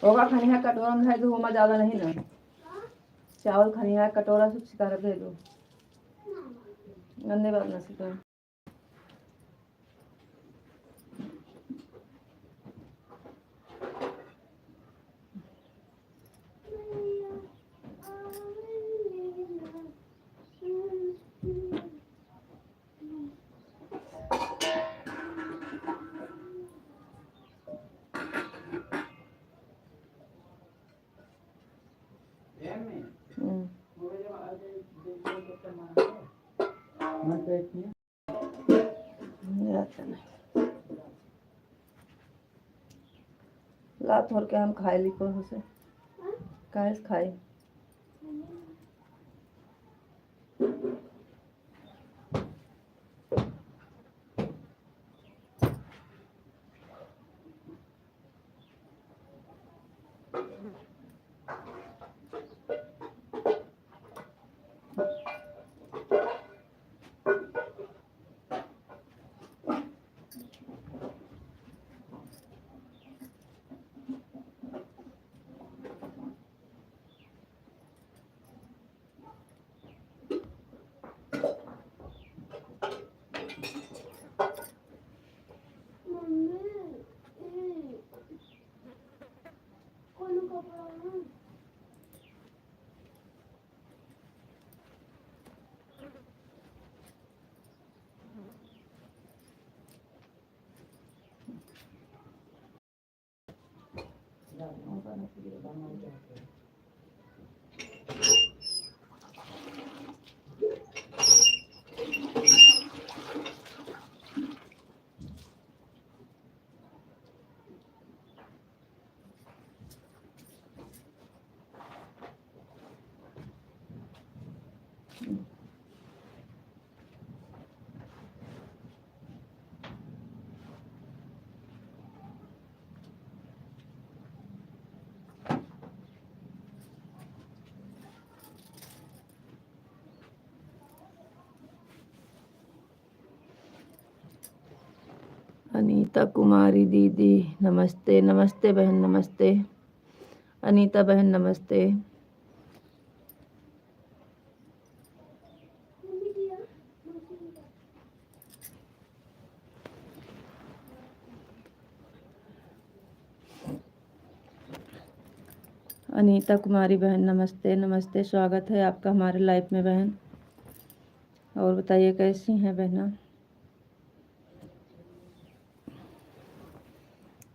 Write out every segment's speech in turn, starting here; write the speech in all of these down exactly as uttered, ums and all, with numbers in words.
होगा खनिया कटोरा में धर दो, होमा ज्यादा नहीं ना। चावल खनिया कटोरा से छितारा दे दो। गंदे बात ना सीखो। हम्म। ला थोड़ के हम खाए ली को से। काहे से खाए? अनीता कुमारी दीदी, नमस्ते, नमस्ते बहन, नमस्ते। अनीता बहन, नमस्ते। अनीता कुमारी बहन, नमस्ते, नमस्ते, स्वागत है आपका हमारे live में बहन। और बताइए, कैसी हैं बहना?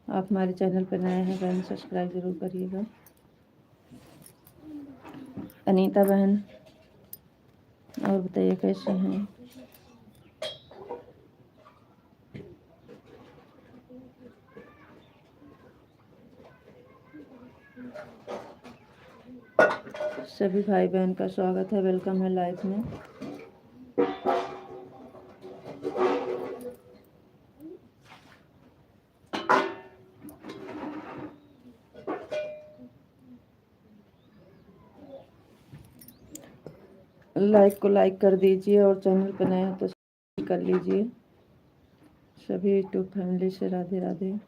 आप हमारे channel पर नए हैं बहन, subscribe जरूर करिएगा। अनीता बहन, और बताइए, कैसे हैं? सभी भाई बहन का स्वागत है, welcome है live में। Live को like कर दीजिए और channel पे नए हैं तो कर लीजिए। सभी YouTube family से राधे राधे।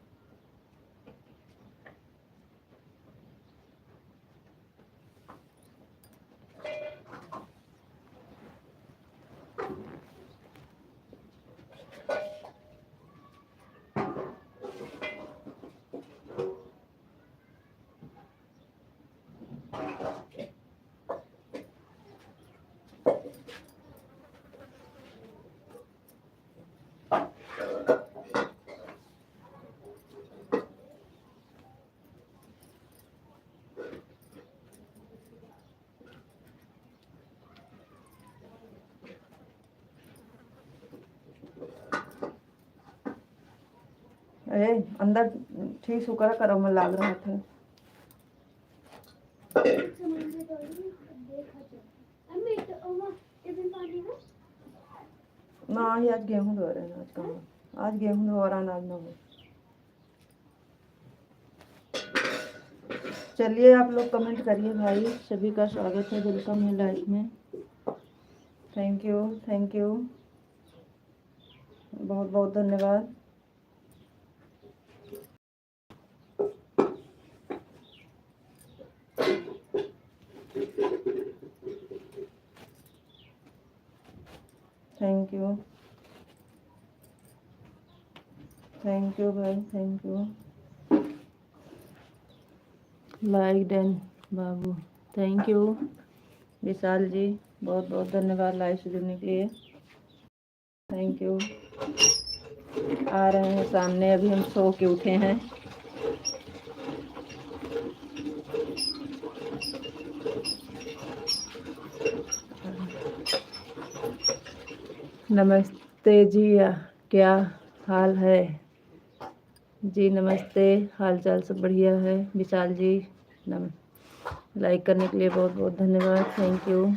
ए, अंदर ठीक से ओकरा करम में लाग रहा था। ना, ही आज गेहूं धो रहे हैं, आज कहाँ? आज गेहूं धो रहा, आज ना हो। चलिए, आप लोग comment करिए भाई, सभी का स्वागत है, welcome है live में। Thank you, thank you, बहुत बहुत धन्यवाद। you, thank you भाई, thank you। Like done Babu, thank you। विशाल जी, बहुत बहुत धन्यवाद live से जुड़ने के लिए, thank you। आ रहे हैं सामने, अभी हम सो के उठे हैं। नमस्ते जी, आ, क्या हाल है? जी नमस्ते, हाल चाल सब बढ़िया है। विशाल जी, नम-, like करने के लिए बहुत बहुत धन्यवाद, thank you।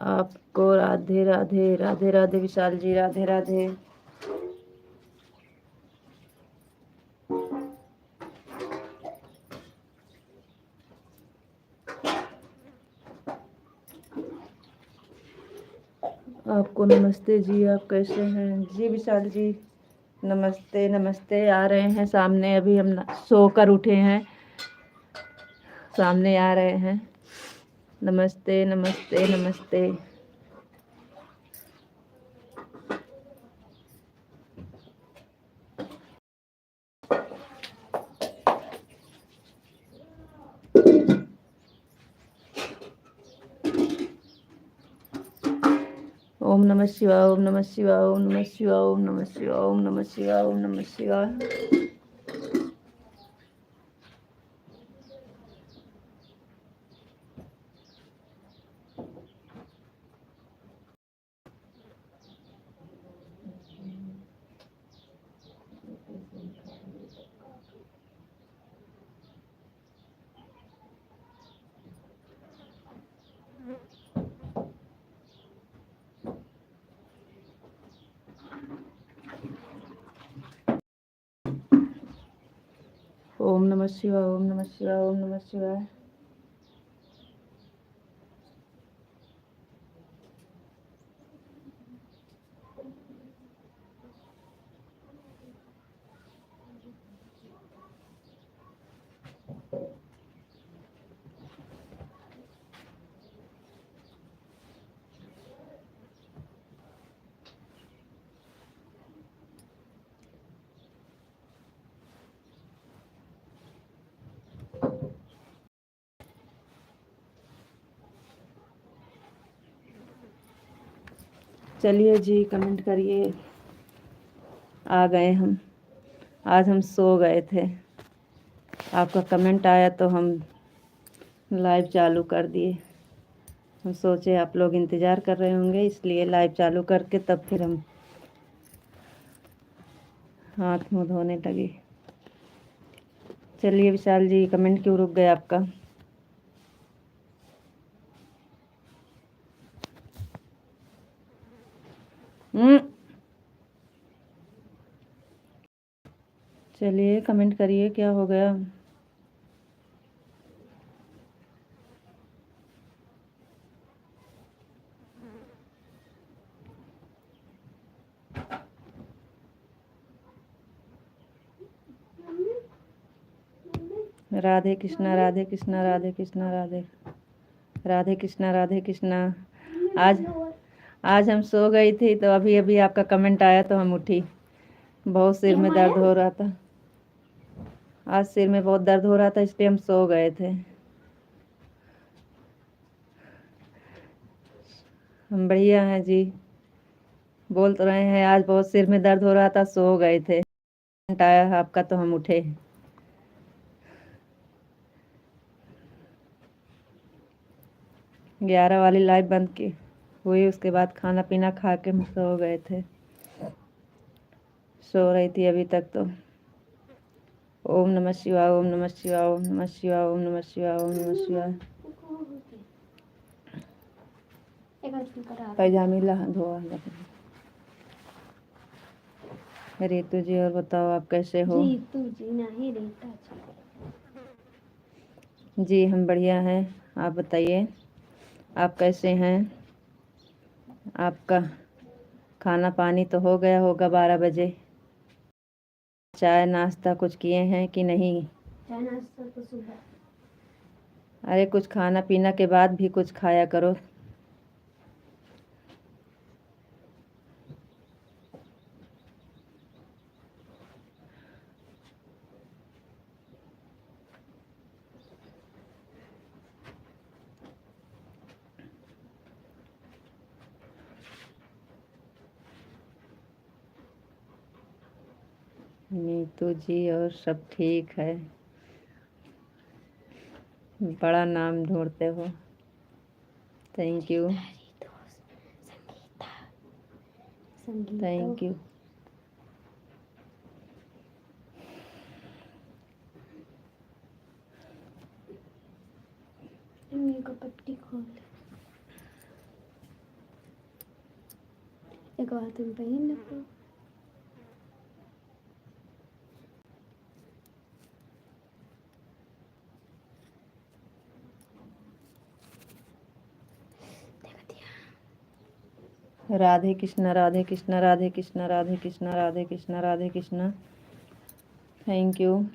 आपको राधे राधे, राधे राधे विशाल जी, राधे राधे। आपको नमस्ते जी, आप कैसे हैं? जी विशाल जी, नमस्ते, नमस्ते। आ रहे हैं सामने, अभी हम न-, सोकर उठे हैं, सामने आ रहे हैं। नमस्ते, नमस्ते, नमस्ते। ओम नमः शिवाय, ओम नमः शिवाय, ओम नमः शिवाय, ओम नमः शिवाय, ओम नमः शिवाय, ओम नमः शिवाय। ओम नमः शिवाय, ओम नमः शिवाय, ओम नमः शिवाय। चलिए जी, comment करिए। आ गए हम, आज हम सो गए थे, आपका comment आया तो हम live चालू कर दिए। हम सोचे आप लोग इंतज़ार कर रहे होंगे, इसलिए live चालू करके तब फिर हम हाथ मुँह धोने लगे। चलिए विशाल जी, comment क्यों रुक गया आपका? हम्म। चलिए, comment करिए, क्या हो गया? राधे कृष्णा, राधे कृष्णा, राधे कृष्णा, राधे, राधे कृष्णा, राधे कृष्णा। आज, आज हम सो गई थी, तो अभी, अभी आपका comment आया, तो हम उठी। बहुत सिर में दर्द हो रहा था। आज सिर में बहुत दर्द हो रहा था, इसलिए हम सो गए थे। हम बढ़िया हैं जी, बोल तो रहे हैं, आज बहुत सिर में दर्द हो रहा था, सो गए थे। Comment आया आपका तो हम उठे। ग्यारह वाली live बंद की हुई, उसके बाद खाना पीना खा के हम सो गए थे। सो रही थी अभी तक तो। ओम नमः शिवाय, ओम नमः शिवाय, ओम नमः शिवाय, ओम नमः शिवाय, ओम नमः शिवाय। पैजामी ला धोआ जा। रितु जी, और बताओ, आप कैसे हो? रितु जी, नहीं, रीता जी। जी, हम बढ़िया हैं, आप बताइए, आप कैसे हैं? आपका खाना पानी तो हो गया होगा बारह बजे? चाय नाश्ता कुछ किए हैं कि नहीं? चाय नाश्ता तो सुबह। अरे, कुछ खाना पीना के बाद भी कुछ खाया करो। नीतू जी, और सब ठीक है? बड़ा नाम ढूंढते हो। Thank you। Thank you। इनको पट्टी खोल। एक बार तुम पहन लो। राधे कृष्णा, राधे कृष्णा, राधे कृष्णा, राधे कृष्णा, राधे कृष्णा, राधे कृष्णा। Thank you।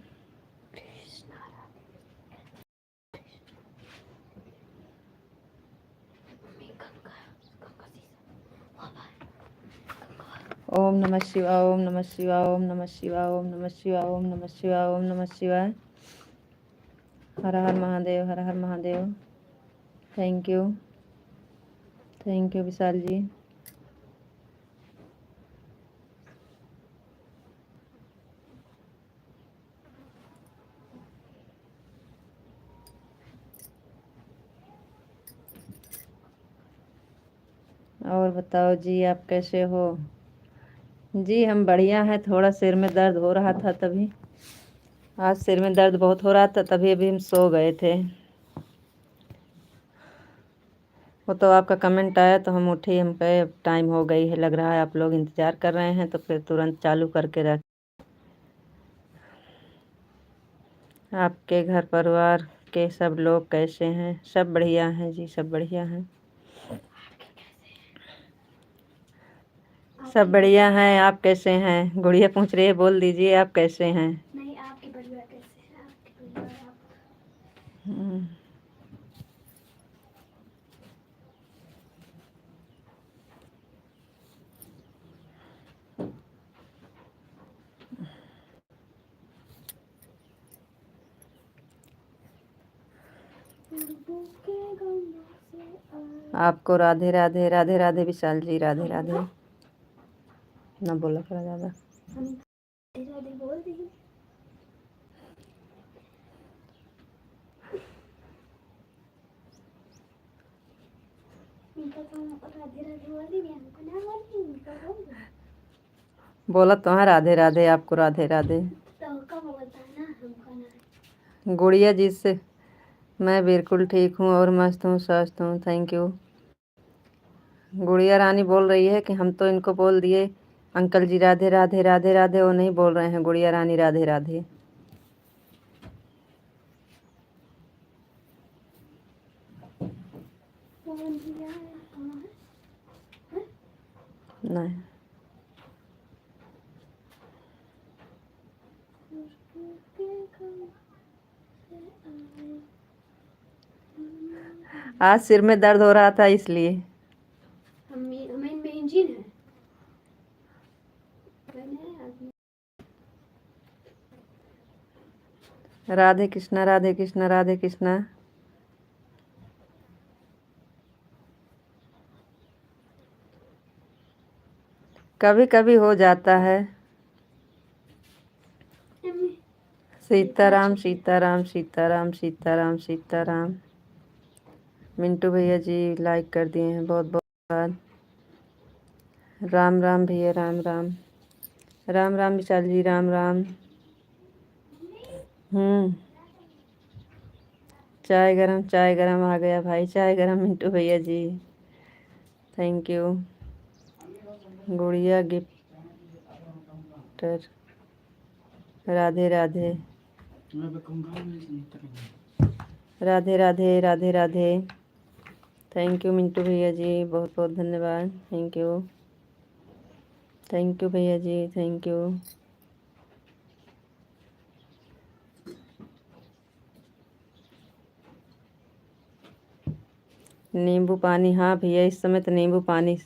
ओम नमः शिवाय, ओम नमः शिवाय, ओम नमः शिवाय, ओम नमः शिवाय, ओम नमः शिवाय, ओम नमः शिवाय। हर हर महादेव, हर हर Mahadev. Thank you, thank you विशाल जी। और बताओ जी, आप कैसे हो? जी, हम बढ़िया हैं। थोड़ा सिर में दर्द हो रहा था तभी, आज सिर में दर्द बहुत हो रहा था, तभी अभी हम सो गए थे। वो तो आपका comment आया तो हम उठे, हम कहे, "अब time हो गई है, लग रहा है आप लोग इंतजार कर रहे हैं, तो फिर तुरंत चालू करके रख।" आपके घर परिवार के सब लोग कैसे हैं? सब बढ़िया हैं जी, सब बढ़िया हैं। सब बढ़िया हैं, आप कैसे हैं? गुड़िया पूछ रही है, बोल दीजिए, आप कैसे हैं? नहीं, आपके परिवार कैसे हैं? आपके परिवार, आप हम्म। आपको राधे राधे, राधे राधे विशाल जी, राधे राधे। ना बोला करा ज्यादा। राधे राधे बोल दी। इनका तो हम राधे राधे बोल दी, हमको ना बोल दी, इनका बोल दी। बोला तो है राधे राधे, आपको राधे राधे। तो का बोलता है ना, हमको ना। गुड़िया जी से मैं बिल्कुल ठीक हूँ और मस्त हूँ, स्वस्थ हूँ। Thank you। गुड़िया रानी बोल रही है कि हम तो इनको बोल दिए, "अंकल जी राधे राधे, राधे राधे", वो नहीं बोल रहे हैं गुड़िया रानी राधे राधे। नहीं। आज सिर में दर्द हो रहा था इसलिए। हमें, हमें, हमें इंजन है। राधे कृष्णा, राधे कृष्णा, राधे कृष्णा। कभी कभी हो जाता है। सीताराम, सीताराम, सीताराम, सीताराम, सीताराम। मिंटू भैया जी like कर दिए हैं, बहुत बहुत धन्यवाद। राम राम भैया, राम राम। राम राम विशाल जी, राम राम। हम्म। चाय गरम, चाय गरम आ गया भाई, चाय गरम मिंटू भैया जी। Thank you। गुड़िया गिफ्टर, राधे राधे। राधे राधे, राधे राधे। Thank you मिंटू भैया जी, बहुत बहुत धन्यवाद। Thank you, thank you भैया जी, thank you। नींबू पानी, हाँ भैया, इस समय तो नींबू पानी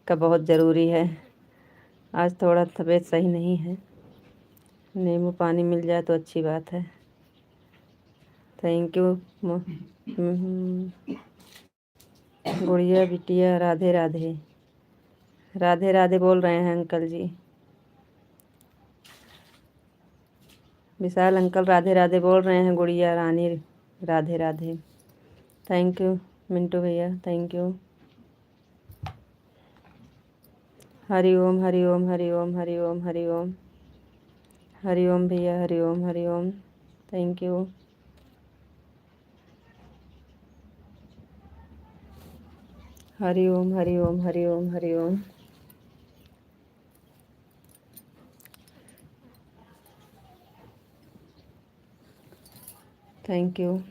का बहुत ज़रूरी है। आज थोड़ा तबीयत सही नहीं है, नींबू पानी मिल जाए तो अच्छी बात है। Thank you। मो-, हम्म। गुड़िया बिटिया, राधे राधे। राधे राधे बोल रहे हैं अंकल जी। विशाल अंकल राधे राधे बोल रहे हैं, गुड़िया रानी राधे राधे। Thank you मिंटू भैया, thank you। हरि ओम, हरि ओम, हरि ओम, हरि ओम, हरि ओम। हरि ओम भैया, हरि ओम, हरि ओम। Thank you। हरि ओम, हरि ओम, हरि ओम, हरि ओम। Thank you।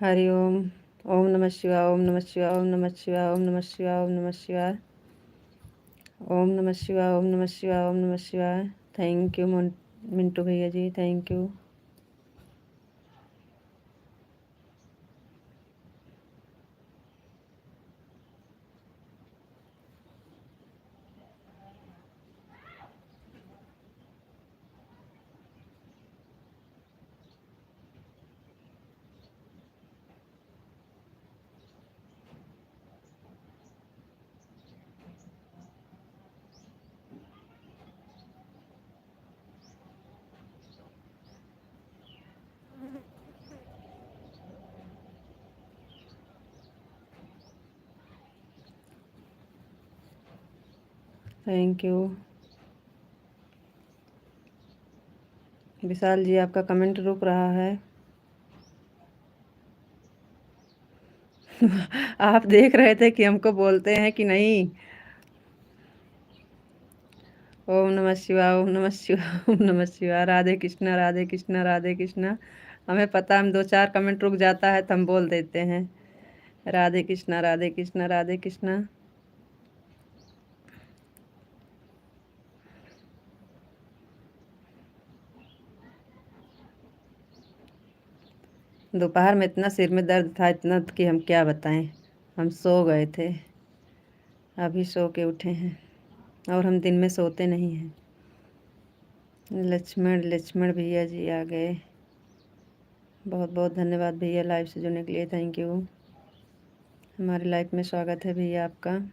हरि ओम। ओम नमः शिवाय, ओम नमः शिवाय, ओम नमः शिवाय, ओम नमः शिवाय, ओम नमः शिवाय। ओम नमः शिवाय, ओम नमः शिवाय, ओम नमः शिवाय। Thank you मोन-, मिंटू भैया जी, thank you। Thank you। विशाल जी, आपका comment रुक रहा है। आप देख रहे थे कि हमको बोलते हैं कि नहीं। ओम नमः शिवाय, ओम नमः शिवाय, ओम नमः शिवाय। राधे कृष्णा, राधे कृष्णा, राधे कृष्णा। हमें पता, हम दो चार comment रुक जाता है तो हम बोल देते हैं, राधे कृष्णा, राधे कृष्णा, राधे कृष्णा। दोपहर में इतना सिर में दर्द था, इतना कि हम क्या बताएं, हम सो गए थे, अभी सो के उठे हैं और हम दिन में सोते नहीं हैं। लक्ष्मण, लक्ष्मण भैया जी आ गए। बहुत बहुत धन्यवाद भैया live से जुड़ने के लिए, thank you। हमारे live में स्वागत है भैया आपका।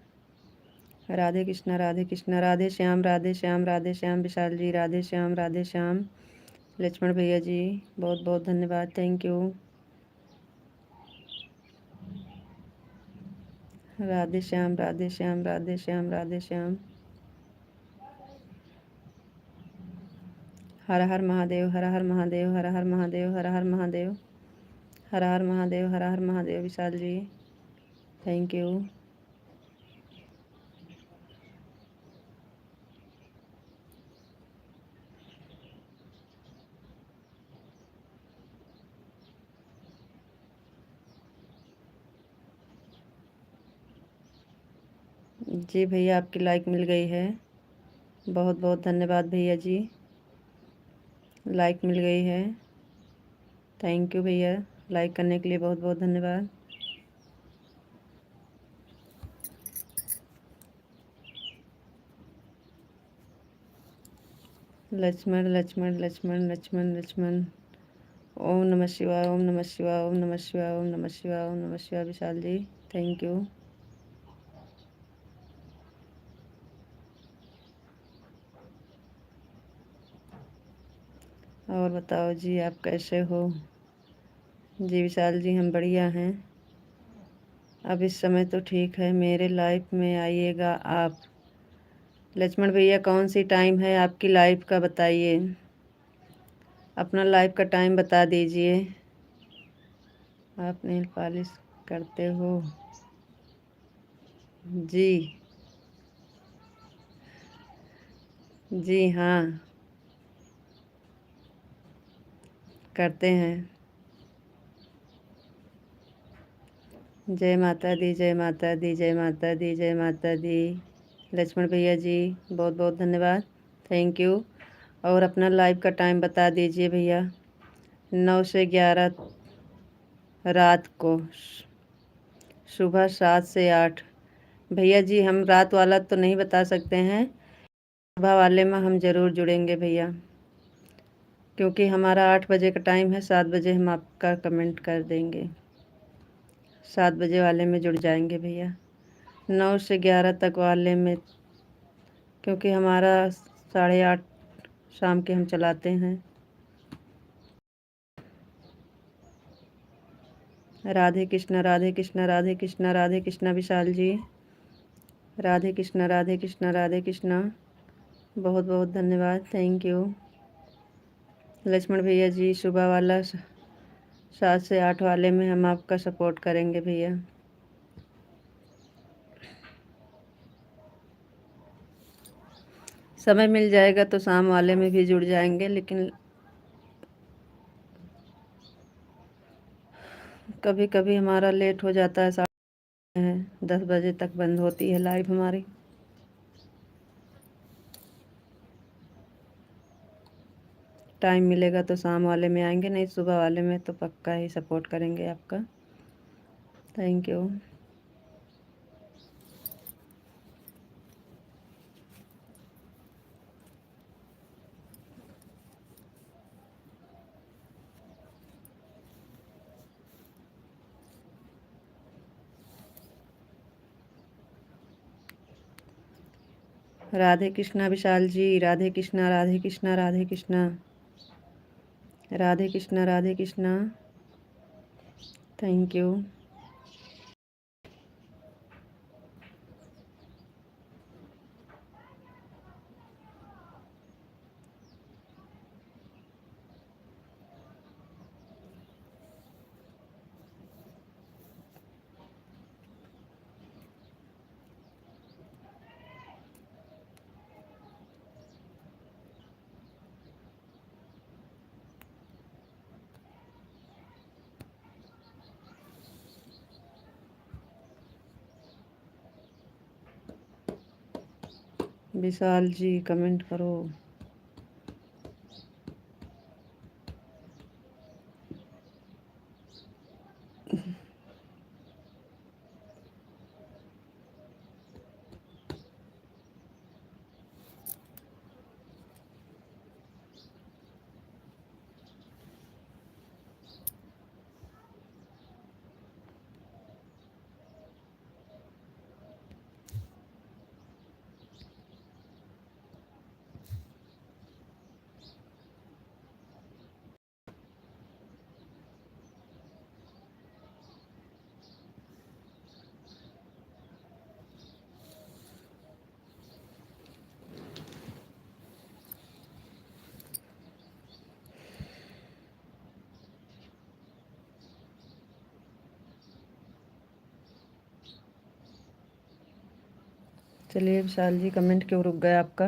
राधे कृष्णा, राधे कृष्णा, राधे श्याम, राधे श्याम, राधे श्याम। विशाल जी, राधे श्याम, राधे श्याम। लक्ष्मण भैया जी, बहुत बहुत धन्यवाद, thank you। राधे श्याम, राधे श्याम, राधे श्याम, राधे श्याम। हर हर महादेव, हर हर महादेव, हर हर महादेव, हर हर महादेव। हर हर महादेव, हर हर महादेव विशाल जी, thank you। जी भैया, आपकी like मिल गई है, बहुत बहुत धन्यवाद भैया जी, like मिल गई है, thank you भैया, like करने के लिए बहुत बहुत धन्यवाद। लक्ष्मण, लक्ष्मण, लक्ष्मण, लक्ष्मण, लक्ष्मण। ओम नमः शिवाय, ओम नमः शिवाय, ओम नमः शिवाय, ओम नमः शिवाय, ओम नमः शिवाय विशाल जी, thank you। और बताओ जी, आप कैसे हो? जी विशाल जी, हम बढ़िया हैं। अब इस समय तो ठीक है, मेरे live में आइएगा आप। लक्ष्मण भैया, कौन सी time है आपकी live का, बताइए, अपना live का time बता दीजिए। आप nail polish करते हो? जी, जी हाँ, करते हैं। जय माता दी, जय माता दी, जय माता दी, जय माता दी। लक्ष्मण भैया जी, बहुत बहुत धन्यवाद, thank you। और अपना live का time बता दीजिए भैया। नौ से ग्यारह रात को, सुबह सात से आठ। भैया जी, हम रात वाला तो नहीं बता सकते हैं, सुबह वाले में हम ज़रूर जुड़ेंगे भैया, क्योंकि हमारा आठ बजे का टाइम है, सात बजे हम आपका कमेंट कर देंगे, सात बजे वाले में जुड़ जाएंगे भैया, नौ से ग्यारह तक वाले में, क्योंकि हमारा साढ़े आठ शाम के हम चलाते हैं। राधे कृष्णा, राधे कृष्णा, राधे कृष्णा, राधे कृष्णा विशाल जी। राधे कृष्णा, राधे कृष्णा, राधे कृष्णा। बहुत बहुत धन्यवाद, thank you। लक्ष्मण भैया जी, सुबह वाला स-, सात से आठ वाले में हम आपका सपोर्ट करेंगे भैया। समय मिल जाएगा तो शाम वाले में भी जुड़ जाएंगे, लेकिन कभी-कभी हमारा लेट हो जाता है, साढ़े, दस बजे तक बंद होती है लाइव हमारी। टाइम मिलेगा तो शाम वाले में आएंगे, नहीं सुबह वाले में तो पक्का ही सपोर्ट करेंगे आपका। Thank you। राधे कृष्णा विशाल जी, राधे कृष्णा, राधे कृष्णा, राधे कृष्णा, राधे कृष्णा, राधे कृष्णा। Thank you। विशाल जी, कमेंट करो। चलिए विशाल जी, कमेंट क्यों रुक गया आपका?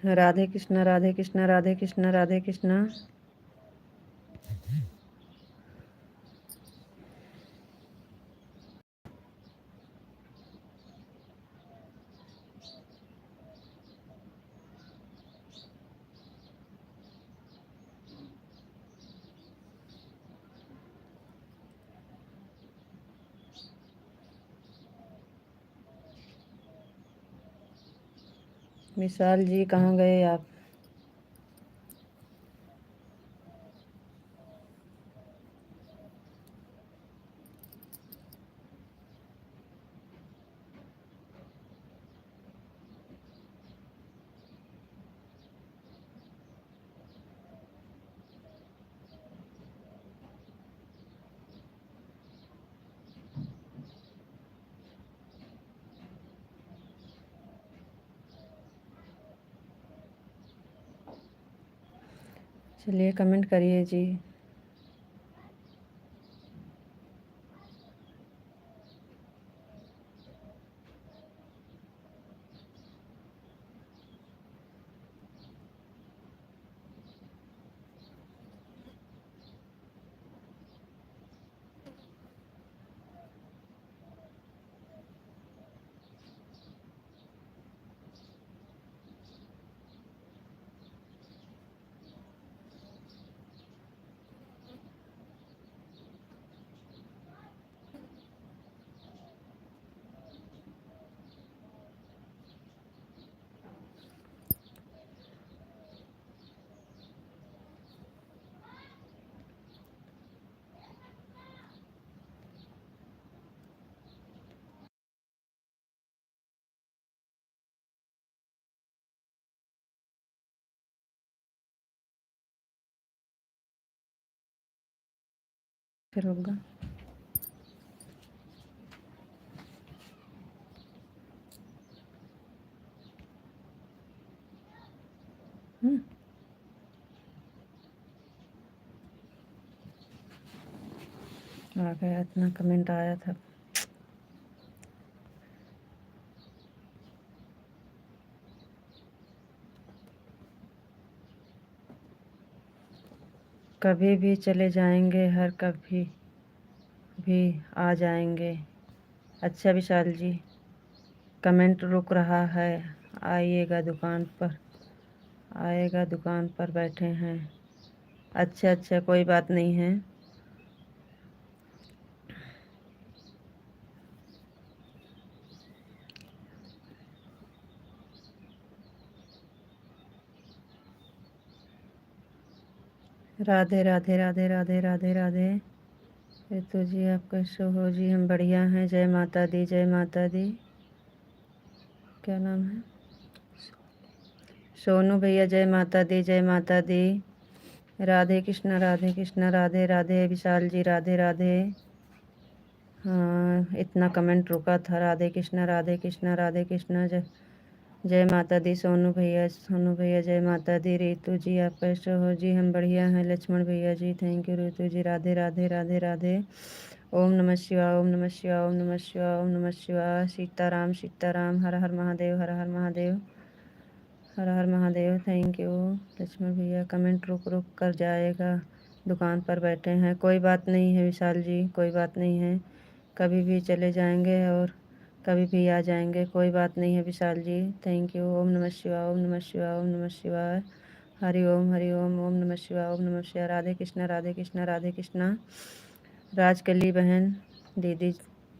राधे कृष्णा, राधे कृष्णा, राधे कृष्णा, राधे कृष्णा। विशाल जी, कहाँ गए आप? चलिए, कमेंट करिए जी। फिर होगा। हम्म। आ गया, इतना comment आया था। कभी भी चले जाएंगे, हर कभी भी आ जाएंगे। अच्छा विशाल जी, comment रुक रहा है, आइएगा दुकान पर, आएगा दुकान पर बैठे हैं। अच्छा, अच्छा, कोई बात नहीं है। राधे, राधे, राधे, राधे, राधे, राधे। रितु जी, आप कैसे हो जी? हम बढ़िया हैं। जय माता दी, जय माता दी। क्या नाम है? सोनू भैया, जय माता दी, जय माता दी। राधे कृष्णा, राधे कृष्णा, राधे राधे। विशाल जी, राधे राधे। हाँ, इतना comment रुका था। राधे कृष्णा, राधे कृष्णा, राधे कृष्णा। जय, जय माता दी सोनू भैया, सोनू भैया, जय माता दी। रितु जी, आप कैसे हो जी? हम बढ़िया हैं। लक्ष्मण भैया जी, thank you। रितु जी, राधे राधे, राधे राधे। ओम नमः शिवाय, ओम नमः शिवाय, ओम नमः शिवाय, ओम नमः शिवाय। सीताराम, सीताराम। हर हर महादेव, हर हर महादेव। हर हर महादेव, thank you। लक्ष्मण भैया, comment रुक रुक कर जाएगा, दुकान पर बैठे हैं। कोई बात नहीं है विशाल जी, कोई बात नहीं है, कभी भी चले जाएंगे और कभी भी आ जाएंगे, कोई बात नहीं है विशाल जी, thank you। ओम नमः शिवाय, ओम नमः शिवाय, ओम नमः शिवाय। हरि ओम, हरि ओम, ओम नमः शिवाय, ओम नमः शिवाय। राधे कृष्णा, राधे कृष्णा, राधे कृष्णा। राजकली बहन, दीदी,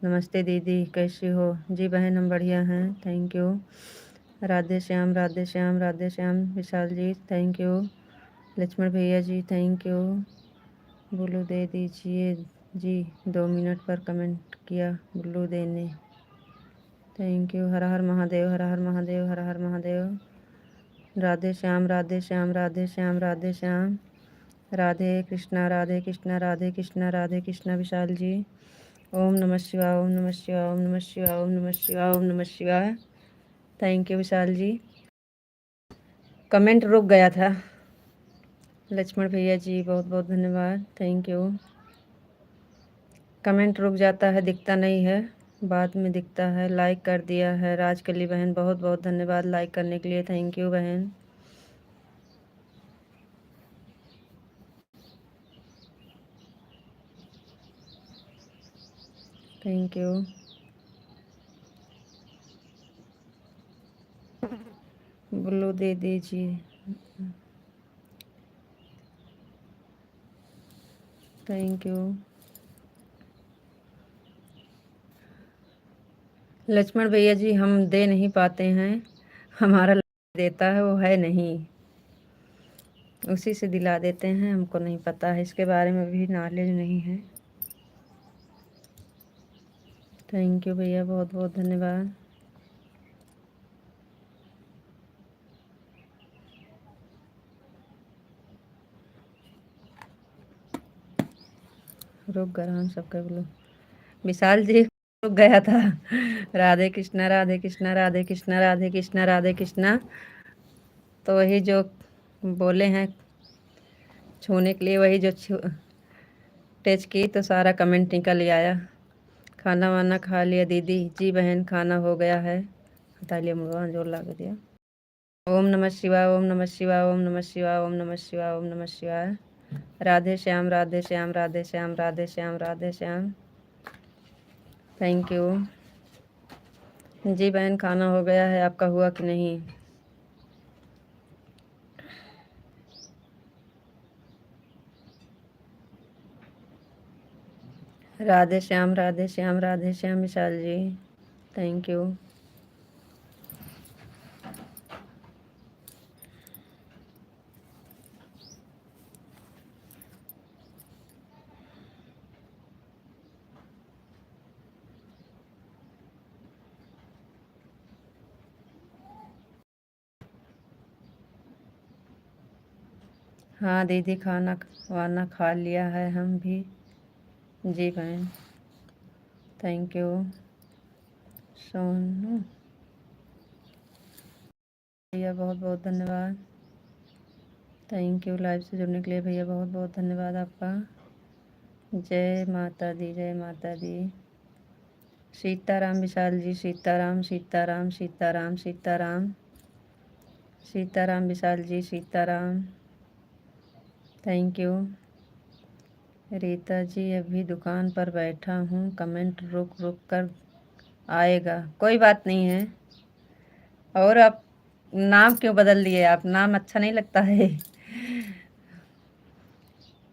नमस्ते दीदी, कैसी हो? जी बहन, हम बढ़िया हैं, thank you। राधे श्याम, राधे श्याम, राधे श्याम। Vishal ji, thank you। Lakshman भैया जी, thank you। बुल्लू दे दीजिए जी, दो मिनट पर comment किया बुल्लू दे ने। Thank you। हर हर महादेव, हर हर महादेव, हर हर महादेव। राधे श्याम, राधे श्याम, राधे श्याम, राधे श्याम। राधे कृष्णा, राधे कृष्णा, राधे कृष्णा, राधे कृष्णा विशाल जी। ओम नमः शिवाय, ओम नमः शिवाय, ओम नमः शिवाय, ओम नमः शिवाय, ओम नमः शिवाय। Thank you विशाल जी। Comment रुक गया था। लक्ष्मण भैया जी, बहुत बहुत धन्यवाद, thank you। Comment रुक जाता है, दिखता नहीं है, बाद में दिखता है। Like कर दिया है राजकली बहन, बहुत बहुत धन्यवाद like करने के लिए, thank you बहन। Thank you। ब्लू दे दीजिए। Thank you। लक्ष्मण भैया जी, हम दे नहीं पाते हैं, हमारा देता है, वो है नहीं, उसी से दिला देते हैं, हमको नहीं पता है, इसके बारे में भी knowledge नहीं है। Thank you भैया, बहुत बहुत धन्यवाद। रुक गरहन सबके बोलो। विशाल जी रुक गया था। राधे कृष्णा, राधे कृष्णा, राधे कृष्णा, राधे कृष्णा, राधे कृष्णा। तो वही जो बोले हैं छूने के लिए, वही जो छू, touch की तो सारा comment निकल ही आया। खाना वाना खा लिया दीदी? जी बहन, खाना हो गया है। हटा लिया मुड़वा, जोर लगा दिया। ओम नमः शिवाय, ओम नमः शिवाय, ओम नमः शिवाय, ओम नमः शिवाय, ओम नमः शिवाय। राधे श्याम, राधे श्याम, राधे श्याम, राधे श्याम, राधे श्याम। Thank you। जी बहन, खाना हो गया है, आपका हुआ कि नहीं? राधे श्याम, राधे श्याम, राधे श्याम विशाल जी, thank you। हाँ दीदी, खाना वाना खा लिया है हम भी। जी बहन, thank you। सोनू भैया, बहुत बहुत धन्यवाद। Thank you live से जुड़ने के लिए भैया, बहुत बहुत धन्यवाद आपका। जय माता दी, जय माता दी। सीताराम विशाल जी, सीताराम, सीताराम, सीताराम, सीताराम। सीताराम विशाल जी, सीताराम। Thank you। रीता जी, अभी दुकान पर बैठा हूँ, comment रुक रुक कर आएगा। कोई बात नहीं है। और आप नाम क्यों बदल लिए? आप नाम अच्छा नहीं लगता है?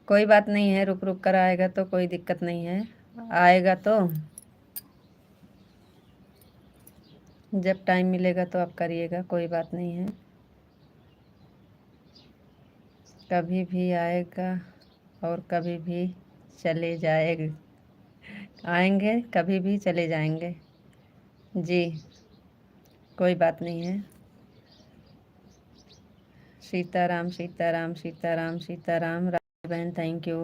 कोई बात नहीं है, रुक रुक कर आएगा तो कोई दिक्कत नहीं है, आएगा तो जब time मिलेगा तो आप करिएगा, कोई बात नहीं है। कभी भी आएगा और कभी भी चले जाएंगे, आएंगे, कभी भी चले जाएंगे। जी, कोई बात नहीं है। सीताराम, सीताराम, सीताराम, सीताराम। रानी बहन, thank you।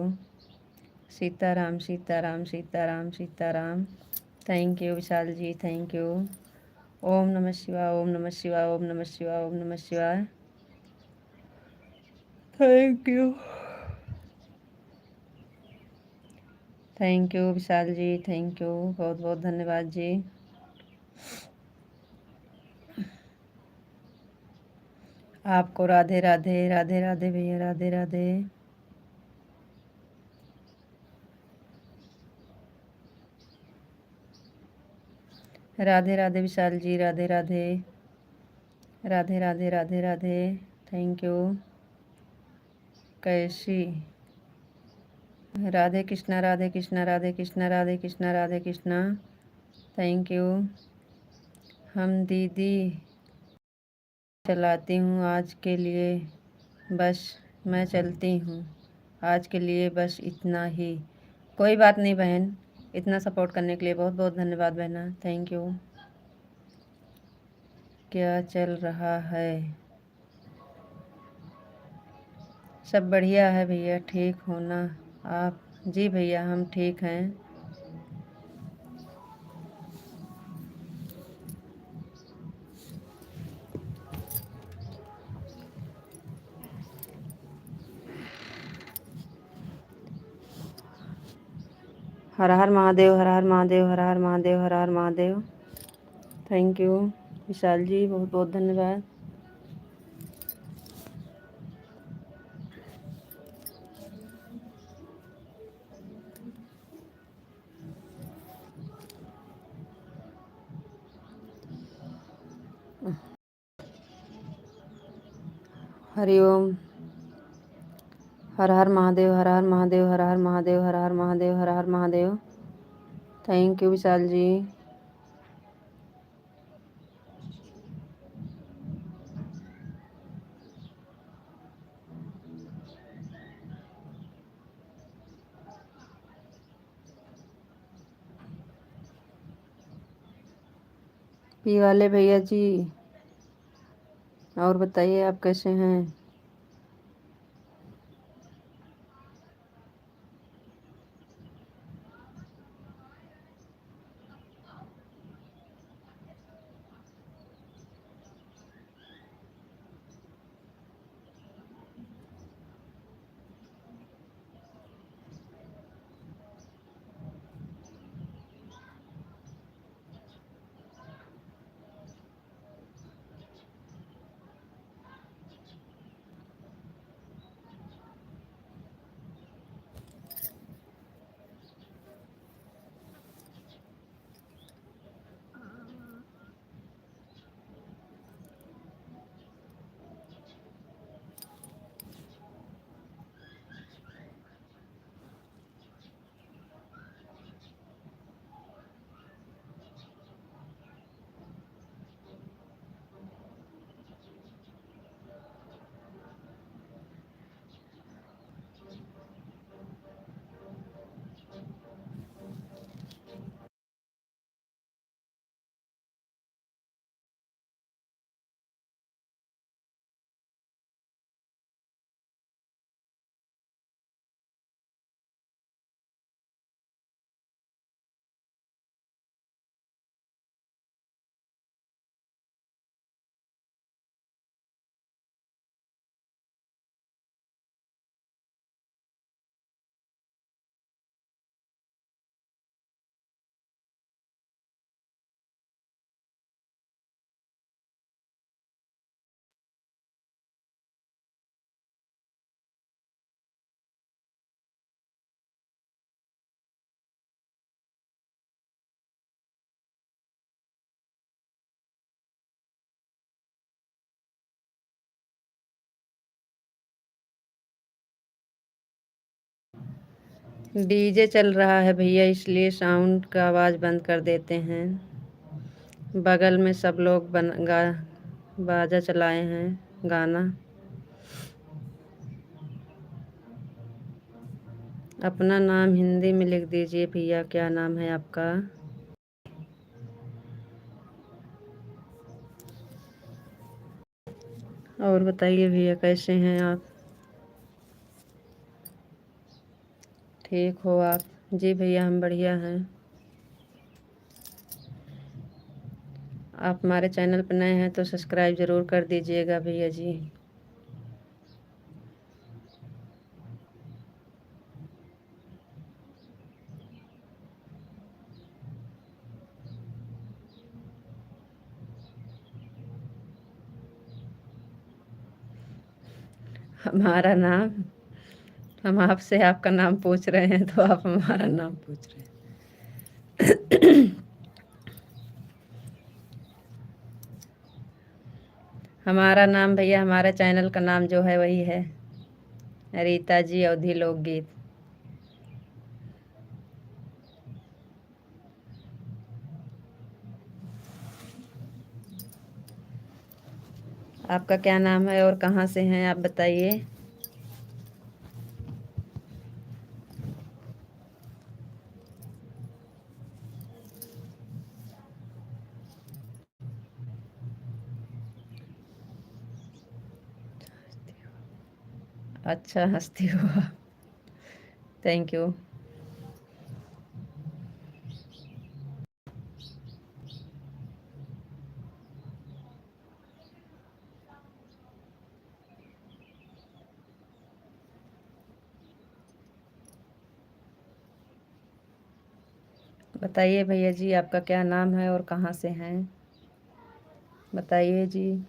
सीताराम, सीताराम, सीताराम, Sitaram. Thank you Vishal ji, thank you। ओम नमः शिवाय, ओम नमः शिवाय, ओम नमः शिवाय, ओम नमः शिवाय। Thank you। Thank you Vishal ji, thank you, बहुत बहुत धन्यवाद जी। आपको राधे राधे, राधे राधे भैया, राधे राधे। राधे राधे विशाल जी, राधे राधे। राधे राधे, राधे राधे। Thank you। कैसी? राधे कृष्णा, राधे कृष्णा, राधे कृष्णा, राधे कृष्णा, राधे कृष्णा। Thank you। हम दीदी चलाती हूँ आज के लिए, बस मैं चलती हूँ आज के लिए, बस इतना ही। कोई बात नहीं बहन, इतना support करने के लिए बहुत बहुत धन्यवाद बहना, thank you। क्या चल रहा है? सब बढ़िया है भैया, ठीक हो ना आप? जी भैया, हम ठीक हैं। हर हर महादेव, हर हर महादेव, हर हर महादेव, हर हर महादेव। Thank you विशाल जी, बहुत बहुत धन्यवाद। हरिओम। हर हर महादेव, हर हर महादेव, हर हर महादेव, हर हर महादेव, हर हर महादेव। Thank you विशाल जी। पी वाले भैया जी, और बताइए, आप कैसे हैं? डीजे चल रहा है भैया, इसलिए साउंड का आवाज़ बंद कर देते हैं। बगल में सब लोग बन-, गा-, बाजा चलाए हैं, गाना। अपना नाम हिंदी में लिख दीजिए भैया, क्या नाम है आपका? और बताइए भैया, कैसे हैं आप? ठीक हो आप? जी भैया, हम बढ़िया हैं। आप हमारे चैनल पर नए हैं तो सब्सक्राइब ज़रूर कर दीजिएगा भैया जी। हमारा नाम, हम आपसे आपका नाम पूछ रहे हैं तो आप हमारा नाम पूछ रहे हैं। हमारा नाम भैया, हमारे चैनल का नाम जो है वही है रीता जी अवधी लोकगीत। आपका क्या नाम है और कहाँ से हैं आप बताइए। अच्छा हँसती हो। Thank you। बताइए भैया जी, आपका क्या नाम है और कहाँ से हैं? बताइए जी।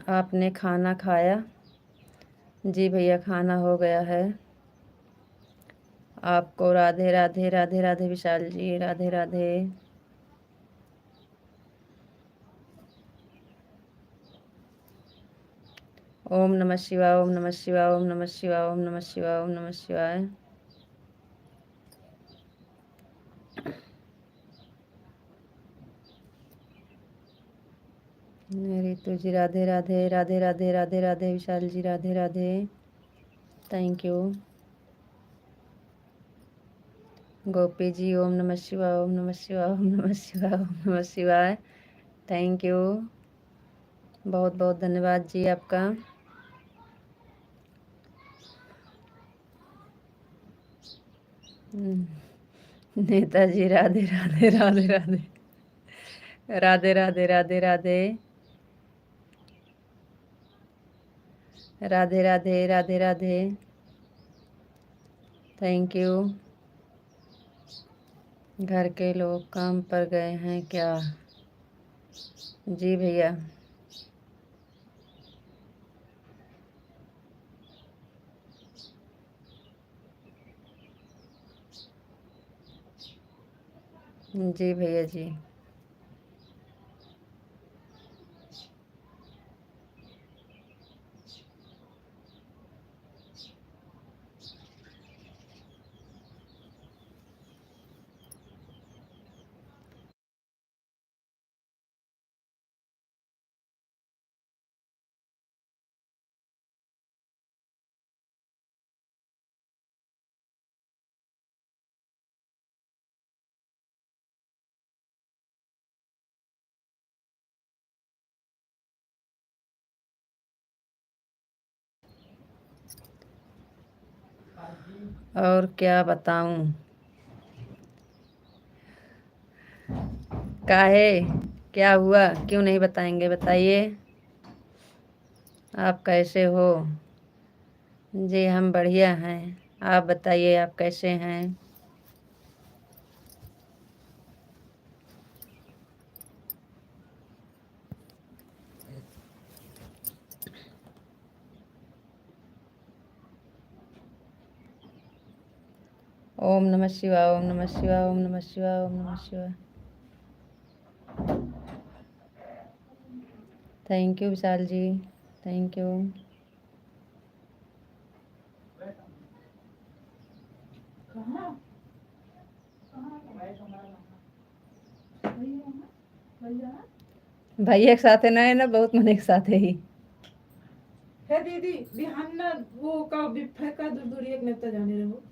आपने खाना खाया? जी भैया, खाना हो गया है। आपको राधे राधे, राधे राधे विशाल जी, राधे राधे। ओम नमः शिवाय, ओम नमः शिवाय, ओम नमः शिवाय, ओम नमः शिवाय, ओम नमः शिवाय। रितु जी राधे राधे, राधे राधे, राधे राधे, विशाल जी राधे राधे। Thank you। गोपी जी ओम नमः शिवाय, ओम नमः शिवाय, ओम नमः शिवाय, ओम नमः शिवाय। Thank you, बहुत बहुत धन्यवाद जी आपका। हम्म। नेताजी राधे राधे, राधे राधे। राधे राधे, राधे राधे। राधे राधे, राधे राधे। Thank you। घर के लोग काम पर गए हैं क्या? जी भैया। जी भैया जी। और क्या बताऊं? काहे? क्या हुआ? क्यों नहीं बताएंगे? बताइए, आप कैसे हो? जी, हम बढ़िया हैं। आप बताइए, आप कैसे हैं? ओम नमः शिवाय, ओम नमः शिवाय, ओम नमः शिवाय, ओम नमः शिवाय। Thank you Vishal ji, thank you। भैया के साथे ना है ना, बहुत मने के साथे ही। हे दीदी, बिहान ना वो का बिफे का दूर दूर एक नेता जाने रहो।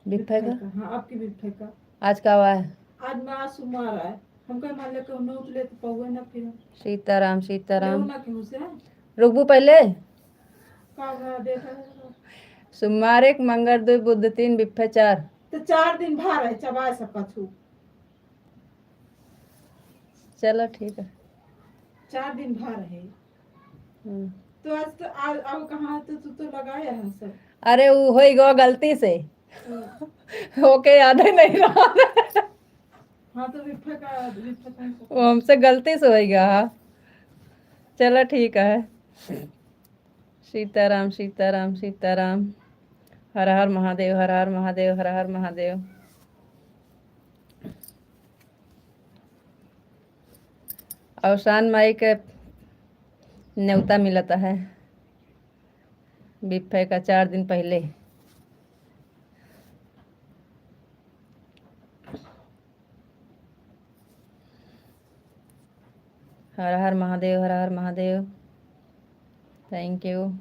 बिफे का? बिफे का, हाँ, आपकी बिफे का। आज का हुआ है? आज ना सोमवार है। हमका मान ले के नोट ले तो पौवे ना फिर हम। सीताराम, सीताराम। लेऊ ना केहू से, हाँ? रुकबू पहले। का हुआ, देखा है? सोमवार एक, मंगर दुई, बुध तीन, बिफे चार। तो चार दिन भा रहे, चबाए सब कछु। चलो ठीक है। चार दिन भा रहे। हम्म। तो आज तो, आ-, अब कहाँ तो तू तो लगाया है सब। अरे वो हो गो गलती से। हम्म। ओके याद ही नहीं रहा। हाँ तो बिफे का, बिफे का वो हमसे गलती से हो गया। चलो ठीक है। सीताराम, सीताराम, सीताराम। हर हर महादेव, हर हर महादेव, हर हर महादेव। अवसान माई के न्योता मिलता है बिफे का चार दिन पहले। हर हर महादेव, हर हर महादेव। Thank you।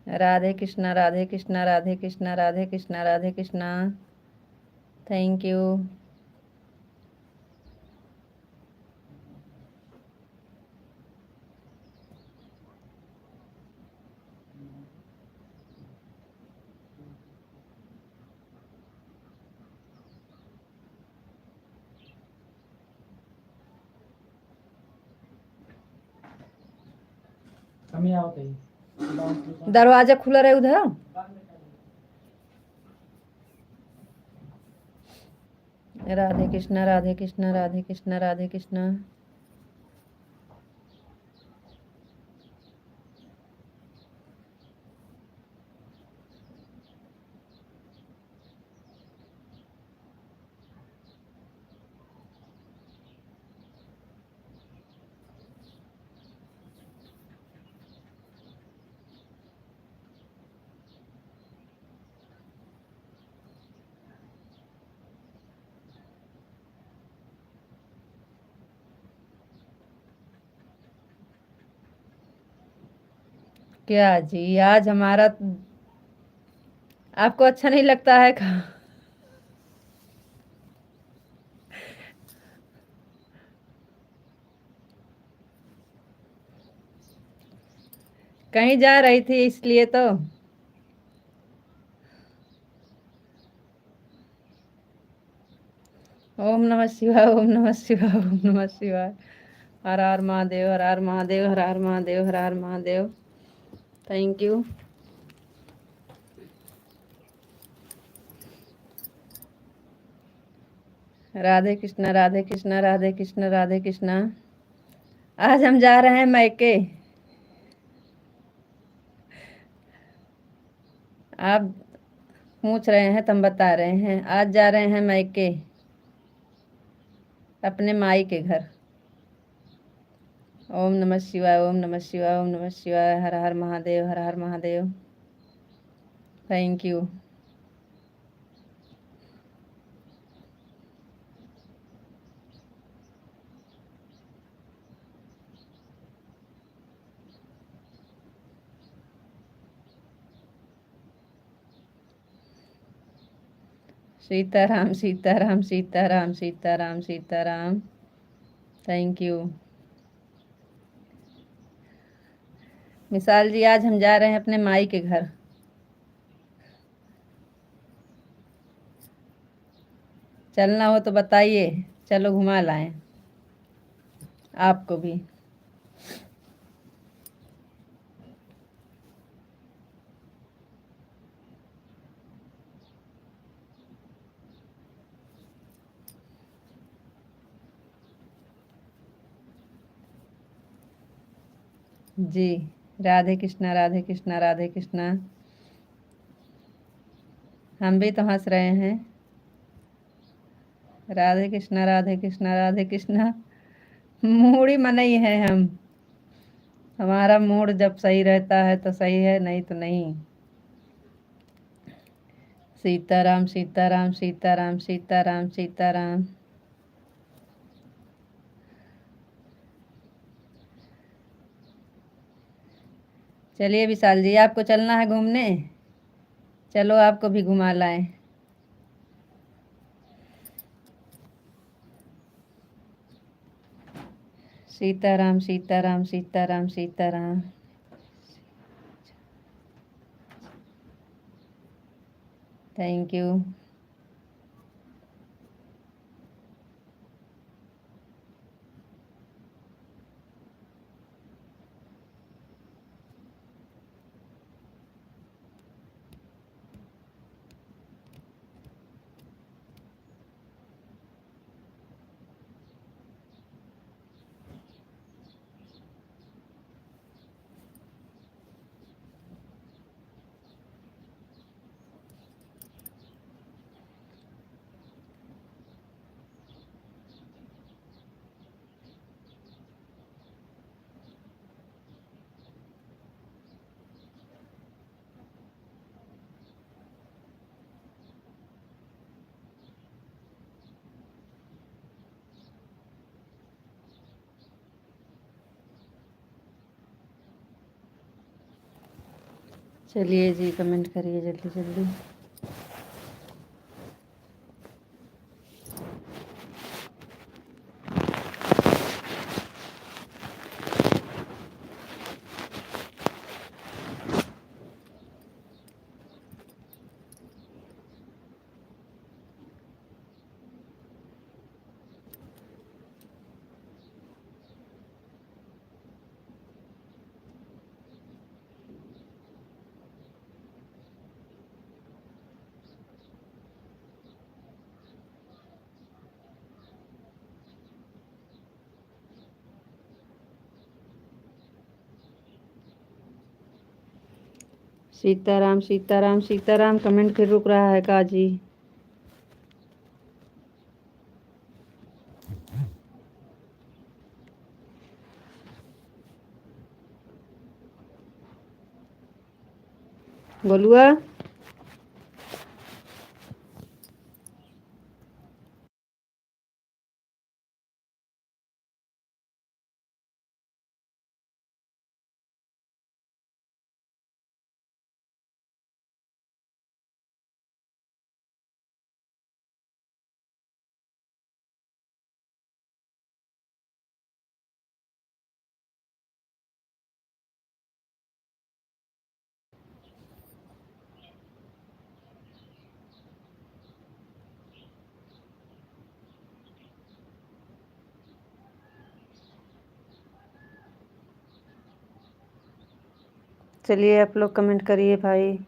राधे कृष्णा, राधे कृष्णा, राधे कृष्णा, राधे कृष्णा, राधे कृष्णा। Thank you। दरवाजा खुला रहे उधर। राधे कृष्णा, राधे कृष्णा, राधे कृष्णा, राधे कृष्णा। क्या जी, आज हमारा, आपको अच्छा नहीं लगता है का? कहीं जा रही थी इसलिए तो। ओम नमः शिवाय, ओम नमः शिवाय, ओम नमः शिवाय। हर हर महादेव, हर हर महादेव, हर हर महादेव, हर हर महादेव। Thank you। राधे कृष्णा, राधे कृष्णा, राधे कृष्णा, राधे कृष्णा। आज हम जा रहे हैं मायके। आप पूछ रहे हैं तो हम बता रहे हैं, आज जा रहे हैं मायके, अपने माई के घर। ओम नमः शिवाय, ओम नमः शिवाय, ओम नमः शिवाय। हर हर महादेव, हर हर महादेव। Thank you। सीताराम, सीताराम, सीताराम, सीताराम, सीताराम। Thank you। मिसाल जी, आज हम जा रहे हैं अपने माई के घर। चलना हो तो बताइए, चलो घुमा लाएं आपको भी। जी, राधे कृष्णा, राधे कृष्णा, राधे कृष्णा। हम भी तो हँस रहे हैं। राधे कृष्णा, राधे कृष्णा, राधे कृष्णा। मूड़ी मनई है हम, हमारा मूड जब सही रहता है तो सही है, नहीं तो नहीं। सीताराम, सीताराम, सीताराम, सीताराम, सीताराम। चलिए विशाल जी, आपको चलना है घूमने, चलो आपको भी घुमा लाएं। सीताराम, सीताराम, सीताराम, सीताराम। Thank you। चलिए जी, comment करिए जल्दी जल्दी। सीताराम, सीताराम, सीताराम। Comment फिर रुक रहा है का जी? गोलुआ। चलिए, आप लोग comment करिए भाई।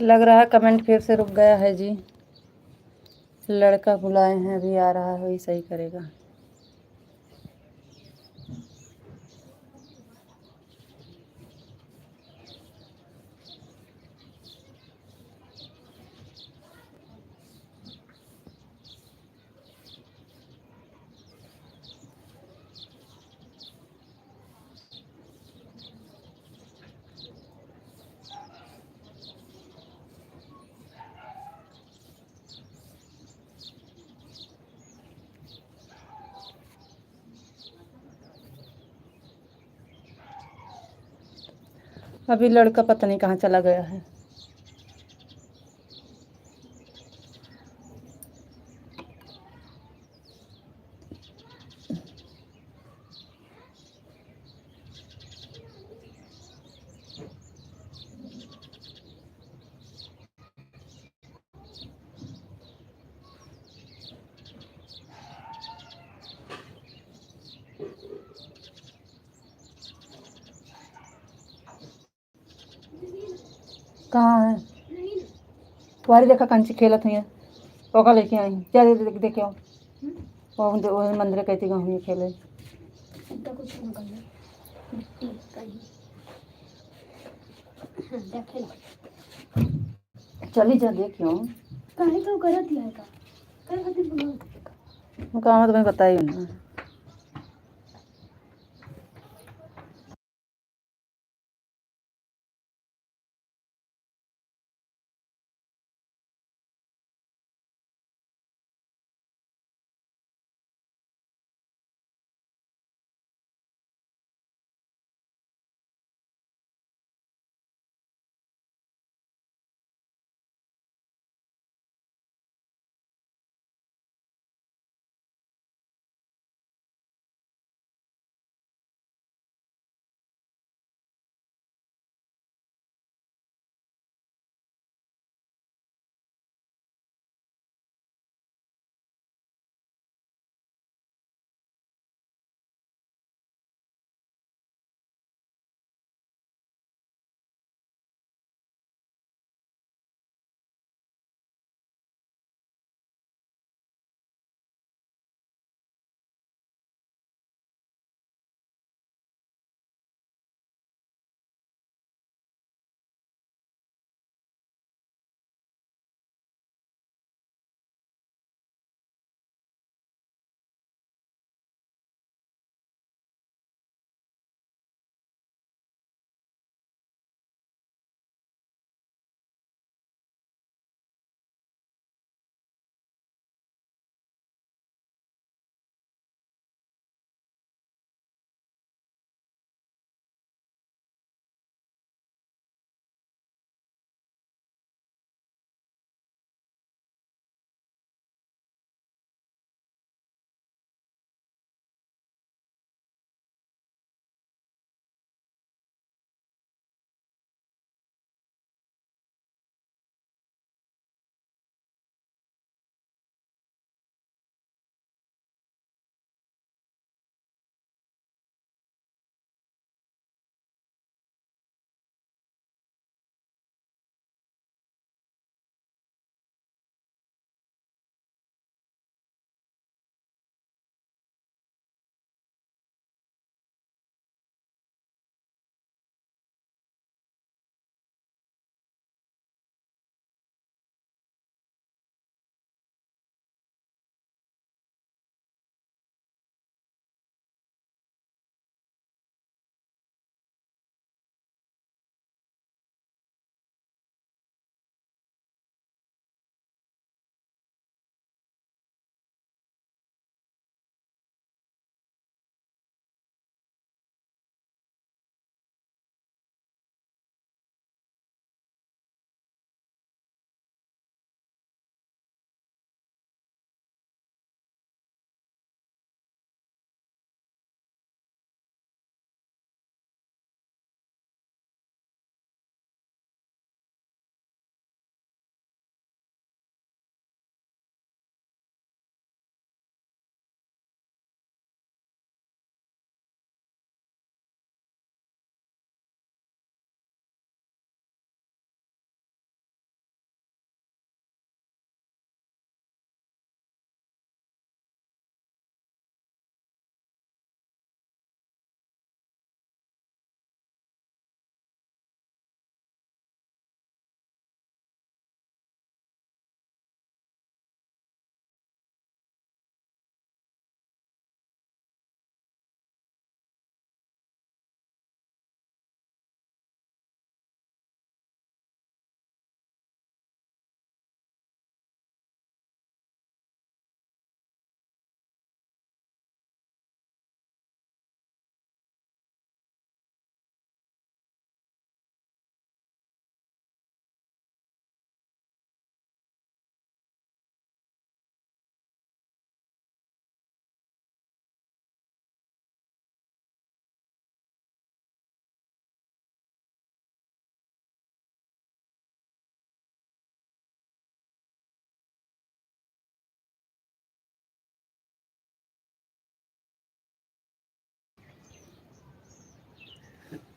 लग रहा है comment फिर से रुक गया है जी। लड़का बुलाए हैं, अभी आ रहा है, वही सही करेगा। अभी लड़का पता नहीं कहाँ चला गया है। कहाँ है? तुम्हारी देखा कंची खेलत हुई है, ओका लेके आई। जा दे, दे, दे के आओ। वो, वो मंदिर कहती गाँव में खेले। इनका कुछ ना करना। मिट्टी का ही। हाँ, देखे ना। चली जा, देख लो। काहे का करत ही है का? काहे खातिर बुलाओ? वो काम तो मैं बताई हूँ ना।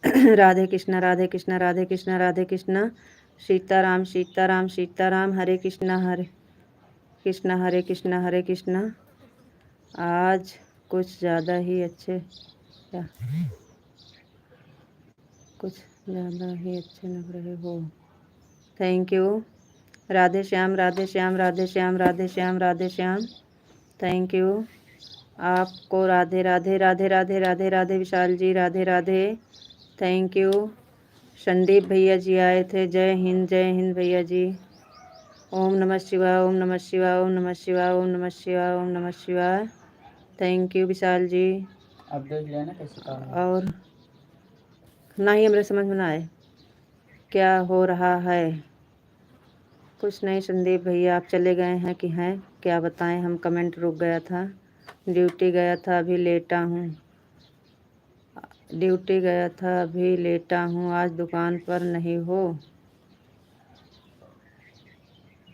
राधे कृष्णा, राधे कृष्णा, राधे कृष्णा, राधे कृष्णा। सीताराम, सीताराम, सीताराम। हरे कृष्णा, हरे कृष्णा, हरे कृष्णा, हरे कृष्णा। आज कुछ ज़्यादा ही अच्छे, क्या? कुछ ज़्यादा ही अच्छे लग रहे हो। Thank you। राधे श्याम, राधे श्याम, राधे श्याम, राधे श्याम, राधे श्याम। Thank you। आपको राधे, राधे, राधे, राधे, राधे, राधे विशाल जी, राधे, राधे। Thank you। संदीप भैया जी आए थे। जय हिंद, जय हिंद भैया जी। ओम नमः शिवाय, ओम नमः शिवाय, ओम नमः शिवाय, ओम नमः शिवाय, ओम नमः शिवाय। Thank you विशाल जी। अब देख लेना कैसे काम है। और ना ही हमरे समझ में ना आए क्या हो रहा है। कुछ नहीं संदीप भैया, आप चले गए हैं कि हैं, क्या बताएं, हम comment रुक गया था, duty गया था, अभी लेटा हूँ। Duty गया था, अभी लेटा हूँ, आज दुकान पर नहीं हो।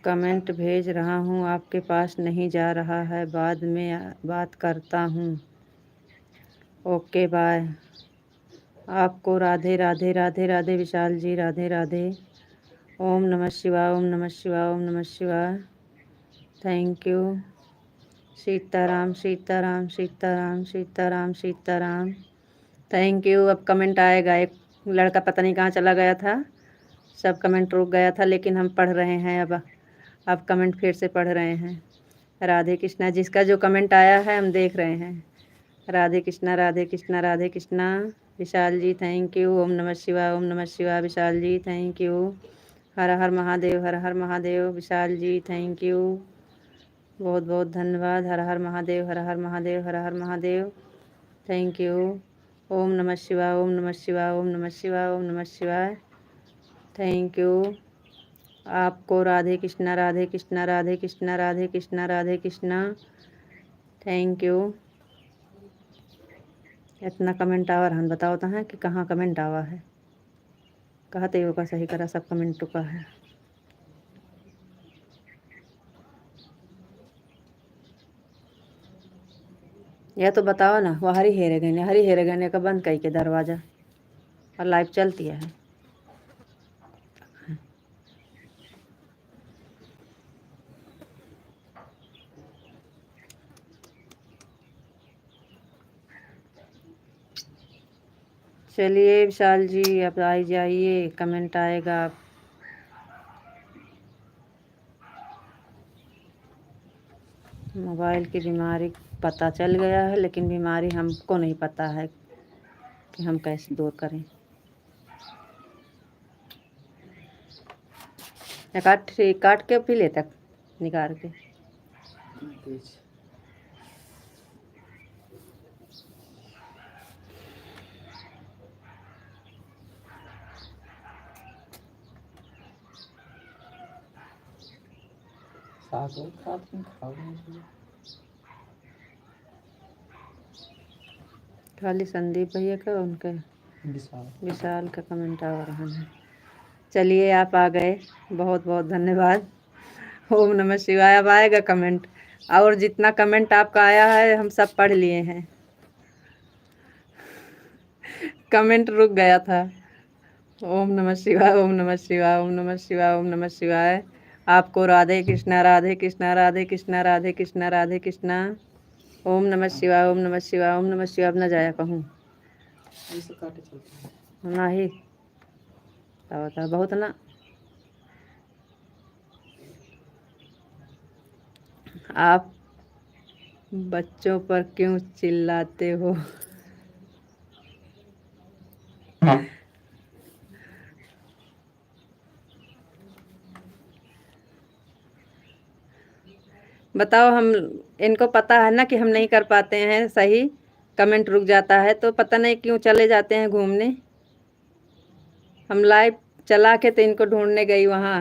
Comment भेज रहा हूँ, आपके पास नहीं जा रहा है, बाद में बात करता हूँ। OK, bye। आपको राधे, राधे, राधे, राधे विशाल जी, राधे, राधे। ओम नमः शिवाय, ओम नमः शिवाय, ओम नमः शिवाय। Thank you। सीताराम, सीताराम, सीताराम, सीताराम, सीताराम। Thank you। अब comment आएगा। एक लड़का पता नहीं कहाँ चला गया था, सब comment रुक गया था, लेकिन हम पढ़ रहे हैं अब, अब comment फिर से पढ़ रहे हैं। राधे कृष्णा। जिसका जो comment आया है, हम देख रहे हैं। राधे कृष्णा, राधे कृष्णा, राधे कृष्णा। विशाल जी, thank you। ओम नमः शिवाय, ओम नमः शिवाय। विशाल जी, thank you। हर हर महादेव, हर हर महादेव। Vishal ji, thank you। बहुत बहुत धन्यवाद। हर हर महादेव, हर हर महादेव, हर हर महादेव। Thank you। ओम नमः शिवाय, ओम नमः शिवाय, ओम नमः शिवाय, ओम नमः शिवाय। Thank you। आपको राधे कृष्णा, राधे कृष्णा, राधे कृष्णा, राधे कृष्णा, राधे कृष्णा। Thank you। इतना comment आवा रहन, बताओ तो हैं कि कहाँ comment आवा है। कहते ओका सही करा, सब comment रुका है। या तो बताओ ना, वो हरी हेरे गए, हरी हेरे गए का बंद कई के दरवाजा और live चलती है। चलिए विशाल जी, आप आई जाइए, comment आएगा। आप mobile की बीमारी पता चल गया है, लेकिन बीमारी हमको नहीं पता है कि हम कैसे दूर करें। या काट, काट के पी लेता, निकाल के। साग और साथ में खाओ। खाली संदीप भैया का, उनका विशाल। विशाल का comment आ रहा है। चलिए, आप आ गए, बहुत बहुत धन्यवाद। ओम नमः शिवाय। अब आएगा comment, और जितना comment आपका आया है, हम सब पढ़ लिए हैं। Comment रुक गया था। ओम नमः शिवाय, ओम नमः शिवाय, ओम नमः शिवाय, ओम नमः शिवाय। आपको राधे कृष्णा, राधे कृष्णा, राधे कृष्णा, राधे कृष्णा, राधे कृष्णा। ओम नमः शिवाय, ओम नमः शिवाय, ओम नमः शिवाय। अब ना जाया कहूँ। ऐसे काटे चलते हैं। नहीं। बताओ, बताओ, बहुत ना। आप बच्चों पर क्यों चिल्लाते हो? बताओ, हम, इनको पता है ना कि हम नहीं कर पाते हैं सही, comment रुक जाता है, तो पता नहीं क्यों चले जाते हैं घूमने। हम live चला के तो इनको ढूंढने गई वहाँ,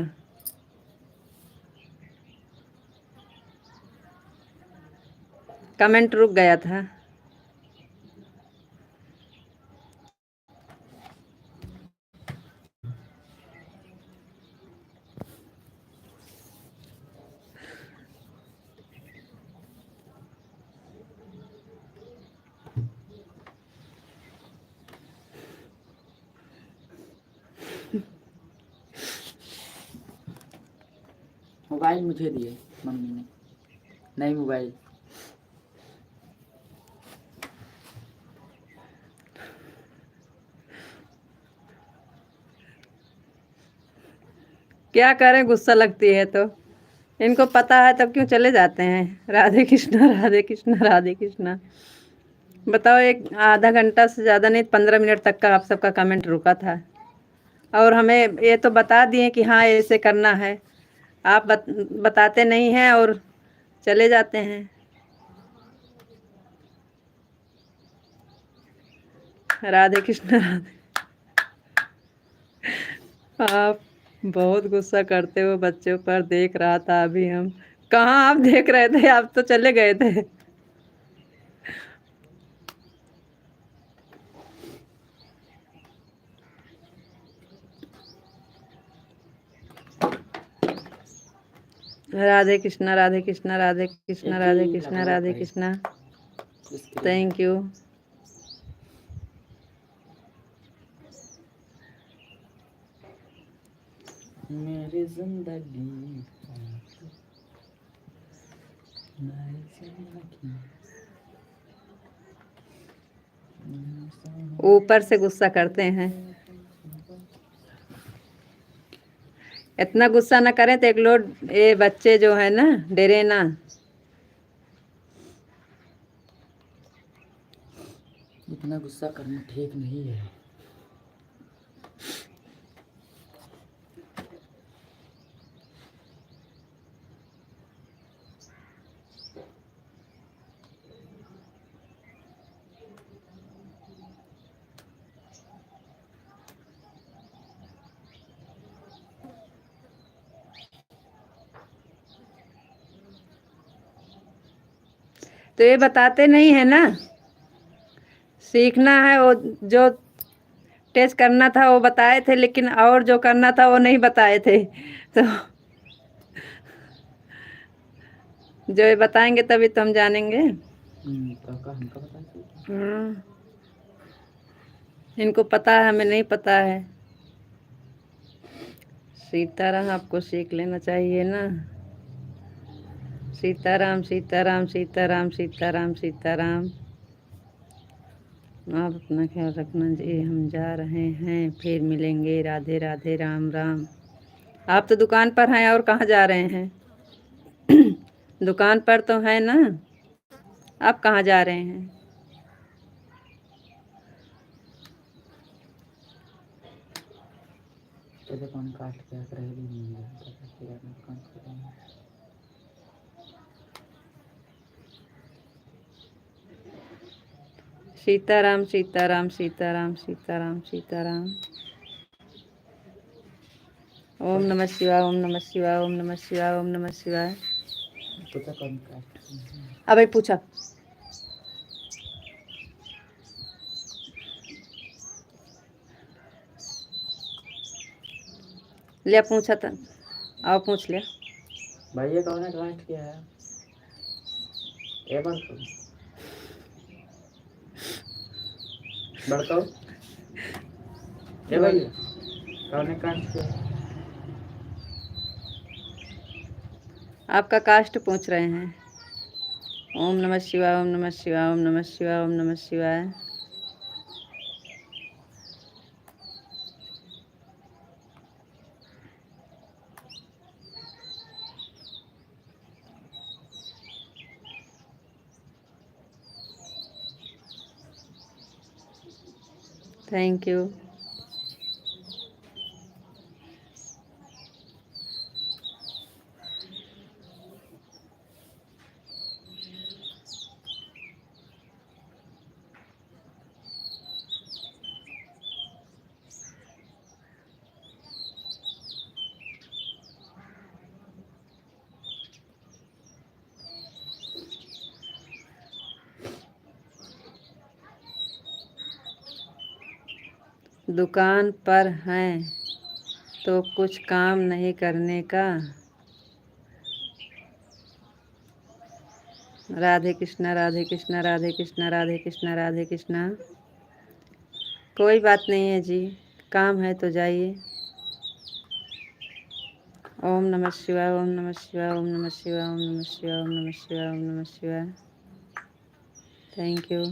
comment रुक गया था। मोबाइल मुझे दिए मम्मी ने, नई मोबाइल। क्या करें, गुस्सा लगती है तो। इनको पता है तब क्यों चले जाते हैं। राधे कृष्णा, राधे कृष्णा, राधे कृष्णा। बताओ, एक आधा घंटा से ज़्यादा नहीं, पन्द्रह मिनट तक का आप सबका कमेंट रुका था, और हमें ये तो बता दिए कि हाँ, ऐसे करना है। आप बत-, बताते नहीं हैं और चले जाते हैं। राधे कृष्णा, राधे। आप बहुत गुस्सा करते हो बच्चों पर, देख रहा था अभी हम। कहाँ आप देख रहे थे, आप तो चले गए थे। राधे कृष्णा, राधे कृष्णा, राधे कृष्णा, राधे कृष्णा, राधे कृष्णा। Thank you। मेरी जिंदगी, मेरी जिंदगी। ऊपर से गुस्सा करते हैं। इतना गुस्सा ना करें तो एक लोग, ये बच्चे जो है ना, डरे ना। इतना गुस्सा करना ठीक नहीं है। तो ये बताते नहीं है ना, सीखना है, वो जो टेस्ट करना था वो बताए थे, लेकिन और जो करना था वो नहीं बताए थे। तो जो ये बताएंगे तभी तो हम जानेंगे। हम्म, तो का हमका बताए थे? हाँ। इनको पता है, हमें नहीं पता है। सीताराम, आपको सीख लेना चाहिए ना। सीताराम, सीताराम, सीताराम, सीताराम, सीताराम। आप अपना ख्याल रखना जी, हम जा रहे हैं, फिर मिलेंगे। राधे राधे, राम राम। आप तो दुकान पर हैं और कहाँ जा रहे हैं? दुकान पर तो हैं ना। आप कहाँ जा रहे हैं? चलो, कौन काट के रख रहे हैं, नहीं है, तो फिर अपना दुकान पर जाएंगे। सीताराम, सीताराम, सीताराम, सीताराम, सीताराम। ओम नमः शिवाय, ओम नमः शिवाय, ओम नमः शिवाय, ओम नमः शिवाय। पूछा कौन काट? अबे पूछा। ले पूछा त, आओ पूछ ले। भैया कौन है काट किया है? ए बड़को। बड़को। ए भैया, कौन है काट किया है? आपका कास्ट पूछ रहे हैं। ओम नमः शिवाय, ओम नमः शिवाय, ओम नमः शिवाय, ओम नमः शिवाय। Thank you। दुकान पर हैं तो कुछ काम नहीं करने का। राधे कृष्णा, राधे कृष्णा, राधे कृष्णा, राधे कृष्णा। कोई बात नहीं है जी, काम है तो जाइए। ओम नमः शिवाय, ओम नमः शिवाय, ओम नमः शिवाय, ओम नमः शिवाय, ओम नमः शिवाय, ओम नमः शिवाय। Thank you।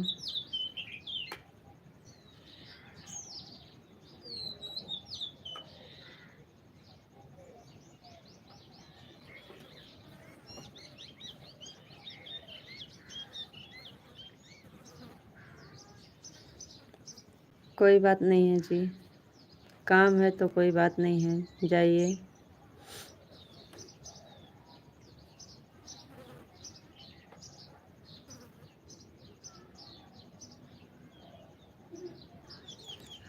कोई बात नहीं है जी, काम है तो कोई बात नहीं है, जाइए।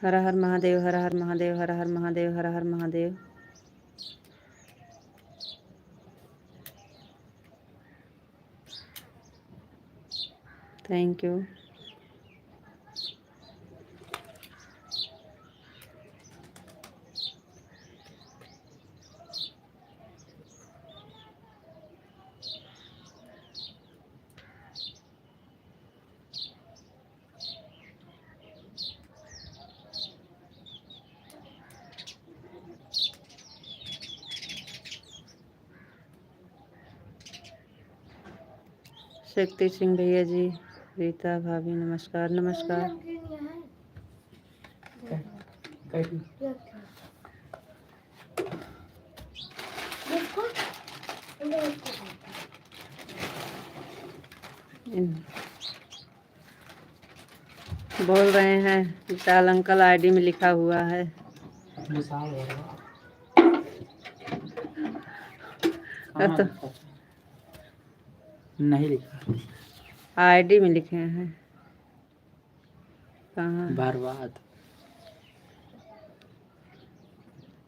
हर हर महादेव, हर हर महादेव, हर हर महादेव, हर हर महादेव। Thank you। शक्ति सिंह भैया जी, रीता भाभी, नमस्कार, नमस्कार। बोल रहे हैं, विशाल अंकल आईडी में लिखा हुआ है। विशाल वर्मा। अब तो कहाँ लिखा? नहीं लिखा। आईडी में लिखे हैं। कहाँ? बर्बाद।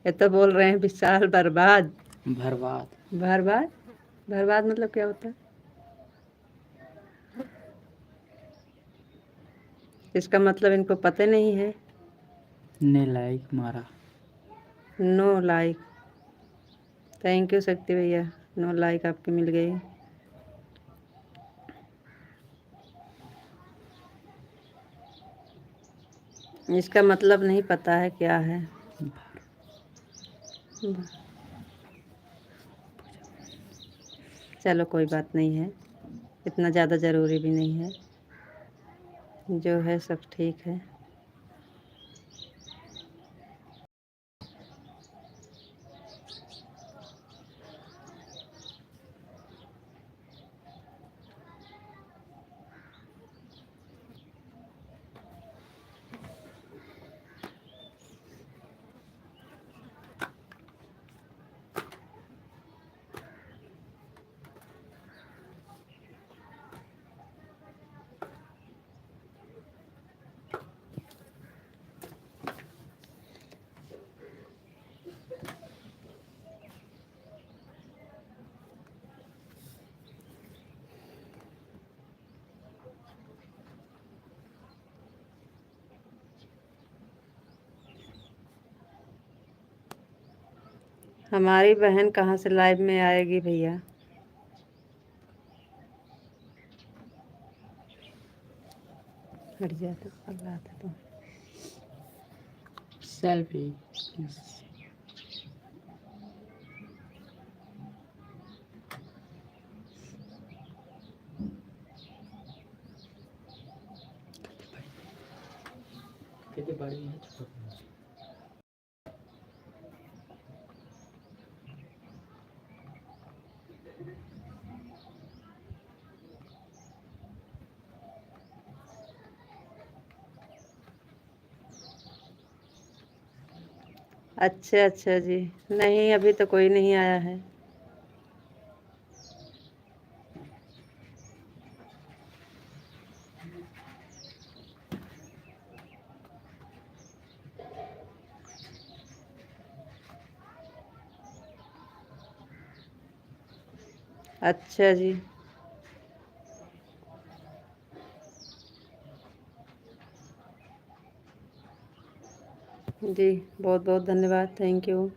ये तो बोल रहे हैं विशाल बर्बाद। बर्बाद। बर्बाद? बर्बाद मतलब क्या होता है? इसका मतलब इनको पता नहीं है। ने लाइक मारा। Know like. Thank you शक्ति भैया, नो लाइक आपके मिल गई। इसका मतलब नहीं पता है क्या है। चलो कोई बात नहीं है, इतना ज़्यादा ज़रूरी भी नहीं है, जो है सब ठीक है। हमारी बहन कहाँ से लाइव में आएगी भैया? हट जा तो, अल्लाह तो। सेल्फी। कितनी बड़ी है? अच्छा, अच्छा जी। नहीं, अभी तो कोई नहीं आया है। अच्छा जी। जी, बहुत बहुत धन्यवाद, thank you।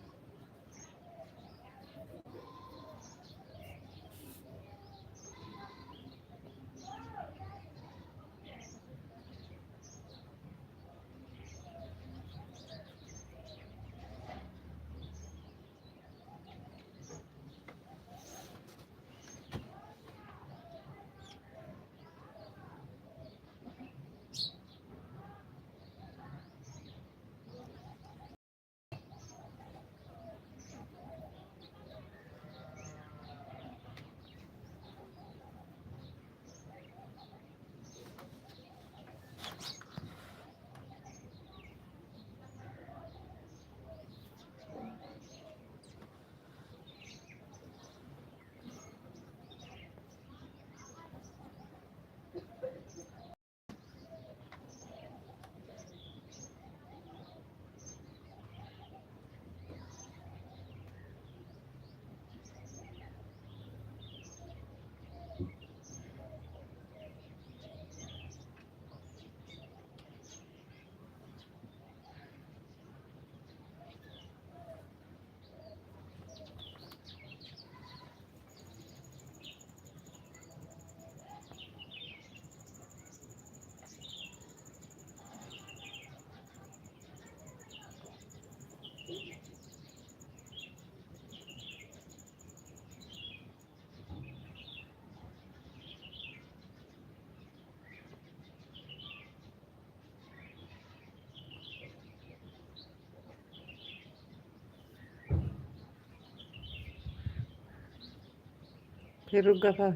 फिर रुक गया था।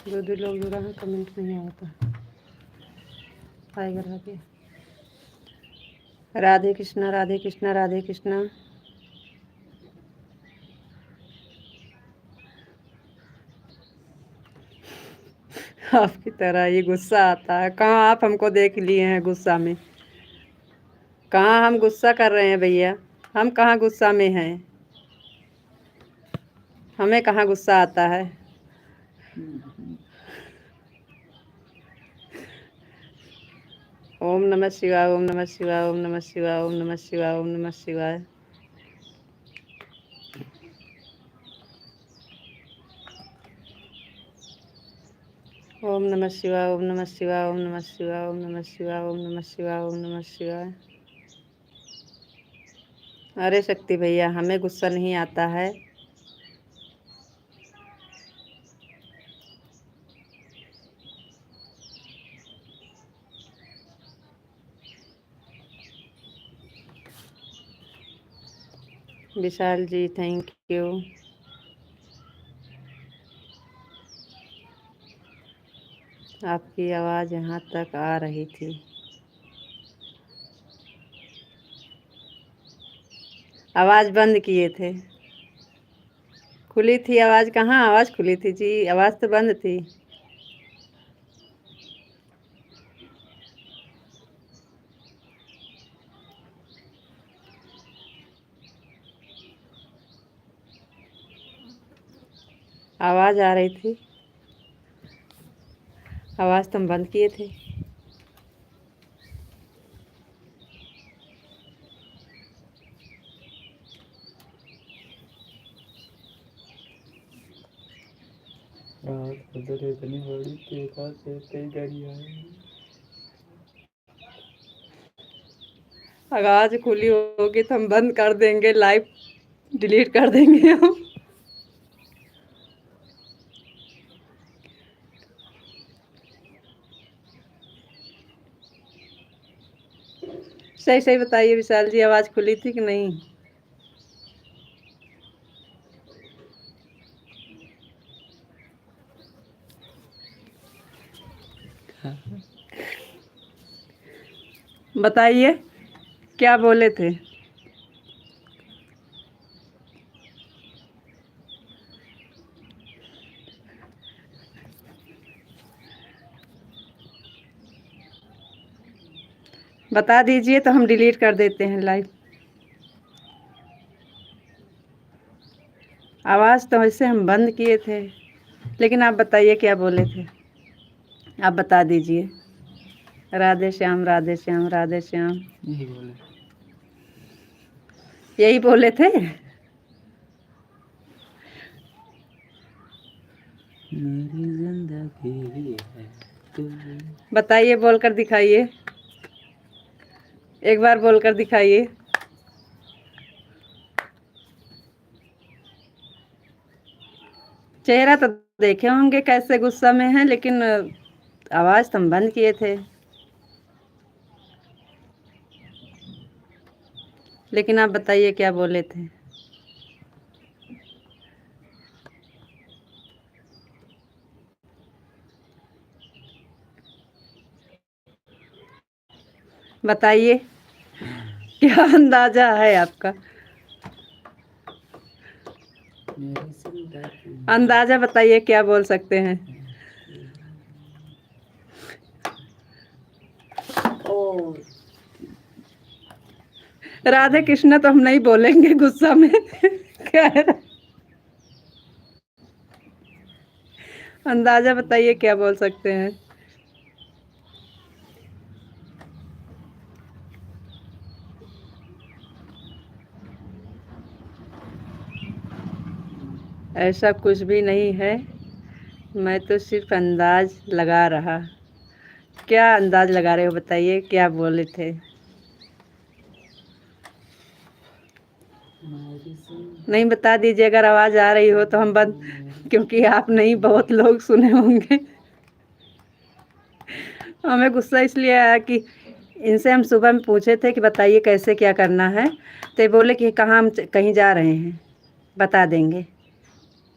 दो दो लोग जुड़ा है, comment नहीं आता। आएगा, रह गया। राधे कृष्णा, राधे कृष्णा, राधे कृष्णा। आपकी तरह ये गुस्सा आता है। कहाँ आप हमको देख लिए हैं गुस्सा में? कहाँ हम गुस्सा कर रहे हैं भैया? हम कहाँ गुस्सा में हैं? हमें कहाँ गुस्सा आता है? ओम नमः शिवाय, ओम नमः शिवाय, ओम नमः शिवाय, ओम नमः शिवाय, ओम नमः शिवाय। ओम नमः शिवाय, ओम नमः शिवाय, ओम नमः शिवाय, ओम नमः शिवाय, ओम नमः शिवाय, ओम नमः शिवाय। अरे शक्ति भैया, हमें गुस्सा नहीं आता है। विशाल जी, thank you। आपकी आवाज़ यहाँ तक आ रही थी। आवाज़ बंद किए थे। खुली थी आवाज़, कहाँ आवाज़ खुली थी जी? आवाज़ तो बंद थी। आवाज़ आ रही थी, आवाज़ तो हम बंद किए थे। रात उधर इतनी बड़ी, तेरा से कई गाड़ी आई। आवाज़ खुली होगी तो हम बंद कर देंगे, live delete कर देंगे हम। सही सही बताइए विशाल जी, आवाज़ खुली थी कि नहीं? बताइए, क्या बोले थे? बता दीजिए तो हम delete कर देते हैं live। आवाज़ तो वैसे हम बंद किए थे, लेकिन आप बताइए क्या बोले थे, आप बता दीजिए। राधे श्याम, राधे श्याम, राधे श्याम। यही बोले। यही बोले थे। मेरी जिंदगी है तू। बताइए, बोलकर दिखाइए, एक बार बोलकर दिखाइए। चेहरा तो देखे होंगे कैसे गुस्सा में है, लेकिन आवाज़ तो हम बंद किए थे। लेकिन आप बताइए क्या बोले थे? बताइए, क्या अंदाजा है आपका? अंदाजा बताइए, क्या बोल सकते हैं? ओ। राधे कृष्णा तो हम नहीं बोलेंगे गुस्सा में। क्या है? अंदाजा बताइए, क्या बोल सकते हैं? ऐसा कुछ भी नहीं है, मैं तो सिर्फ अंदाज लगा रहा। क्या अंदाज लगा रहे हो, बताइए, क्या बोले थे? नहीं, बता दीजिए अगर आवाज़ आ रही हो तो हम बंद, क्योंकि आप नहीं, बहुत लोग सुने होंगे। हमें गुस्सा इसलिए आया कि इनसे हम सुबह में पूछे थे कि बताइए कैसे क्या करना है, तो ये बोले कि कहाँ हम च-, कहीं जा रहे हैं, बता देंगे।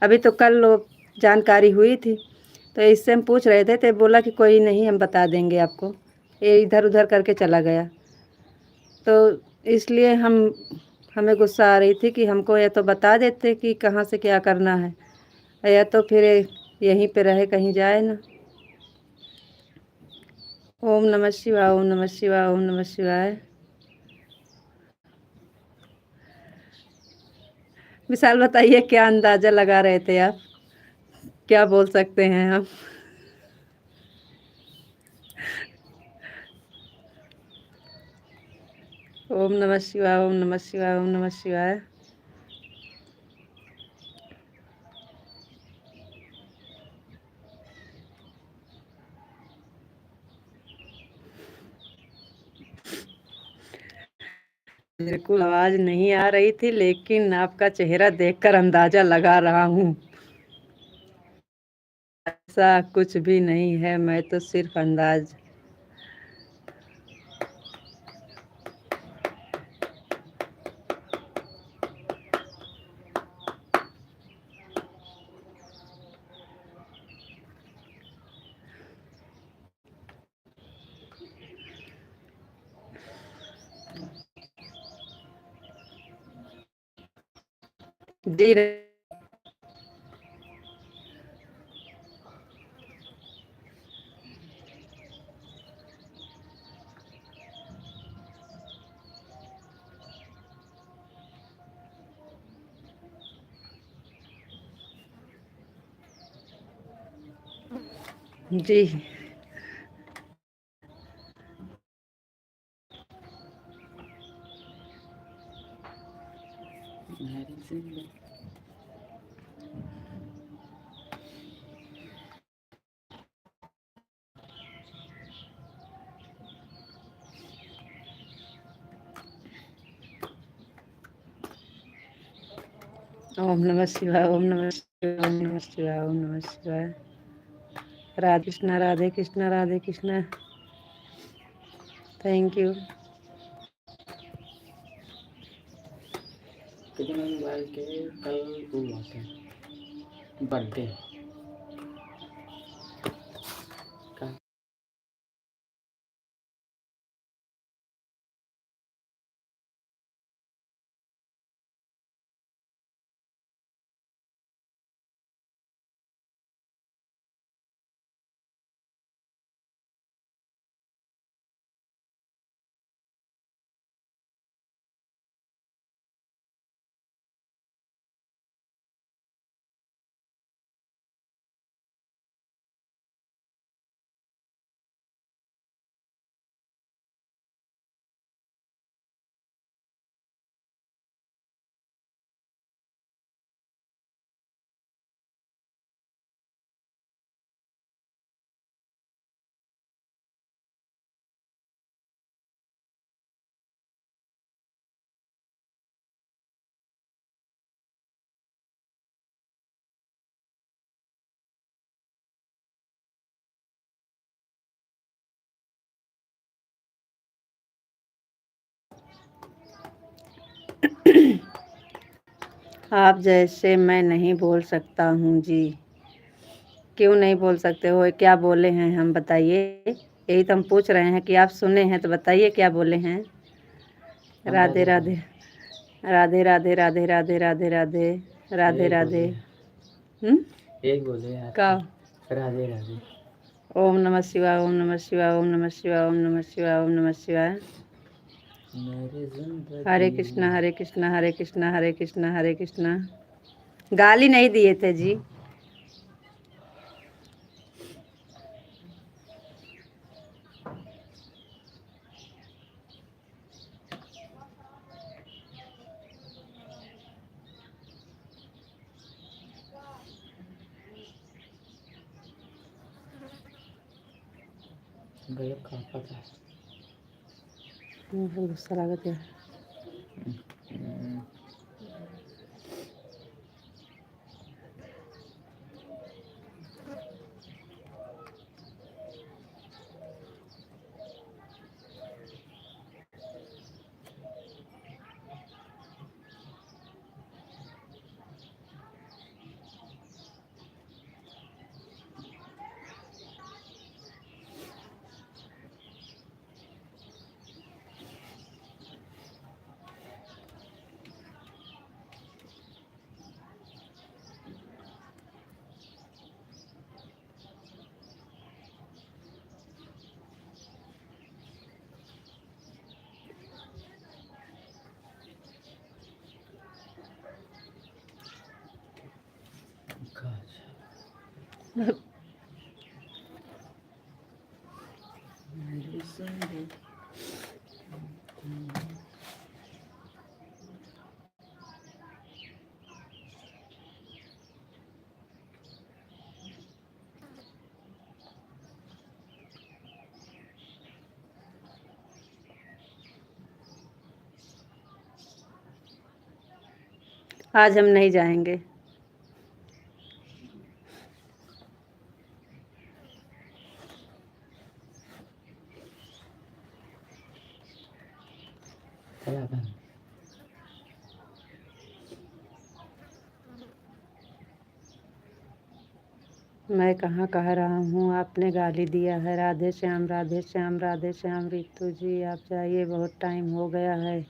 अभी तो कल वो जानकारी हुई थी, तो इससे हम पूछ रहे थे, तो ये बोला कि कोई नहीं, हम बता देंगे आपको। ये इधर उधर करके चला गया, तो इसलिए हम, हमें गुस्सा आ रही थी कि हमको या तो बता देते कि कहाँ से क्या करना है, या तो फिर यहीं पे रहे, कहीं जाए ना। ओम नमः शिवाय, ओम नमः शिवाय, ओम नमः शिवाय। विशाल, बताइए, क्या अंदाज़ा लगा रहे थे आप? क्या बोल सकते हैं हम? ओम नमः शिवाय, ओम नमः शिवाय, ओम नमः शिवाय। बिल्कुल आवाज़ नहीं आ रही थी, लेकिन आपका चेहरा देखकर अंदाज़ा लगा रहा हूँ। ऐसा कुछ भी नहीं है, मैं तो सिर्फ अंदाज। जी। जी। ओम नमः शिवाय, ओम नमः शिवाय, ओम नमः शिवाय, ओम नमः शिवाय। राधे कृष्णा, राधे कृष्णा, राधे कृष्णा। Thank you। कितने मोबाइल के कल वो आते हैं, birthday। आप जैसे मैं नहीं बोल सकता हूँ जी। क्यों नहीं बोल सकते हो? क्या बोले हैं हम, बताइए। यही तो हम पूछ रहे हैं कि आप सुने हैं तो बताइए क्या बोले हैं। हम राधे क्या बोले? राधे। राधे राधे, राधे राधे, राधे राधे, राधे यही राधे। बोले। हम्म? यही बोले हैं। का? राधे राधे। ओम नमः शिवाय, ओम नमः शिवाय, ओम नमः शिवाय, ओम नमः शिवाय, ओम नमः शिवाय। मेरी जिंदगी हरे कृष्णा, हरे कृष्णा, हरे कृष्णा, हरे कृष्णा, हरे कृष्णा। गाली नहीं दिए थे जी। गजब का पता है। मुझे गुस्सा लागत है। हम्म। आज हम नहीं जाएंगे। मैं कहाँ कह रहा हूँ, आपने गाली दिया है। राधे श्याम, राधे श्याम, राधे श्याम। रितु जी, आप जाइए, बहुत टाइम हो गया है।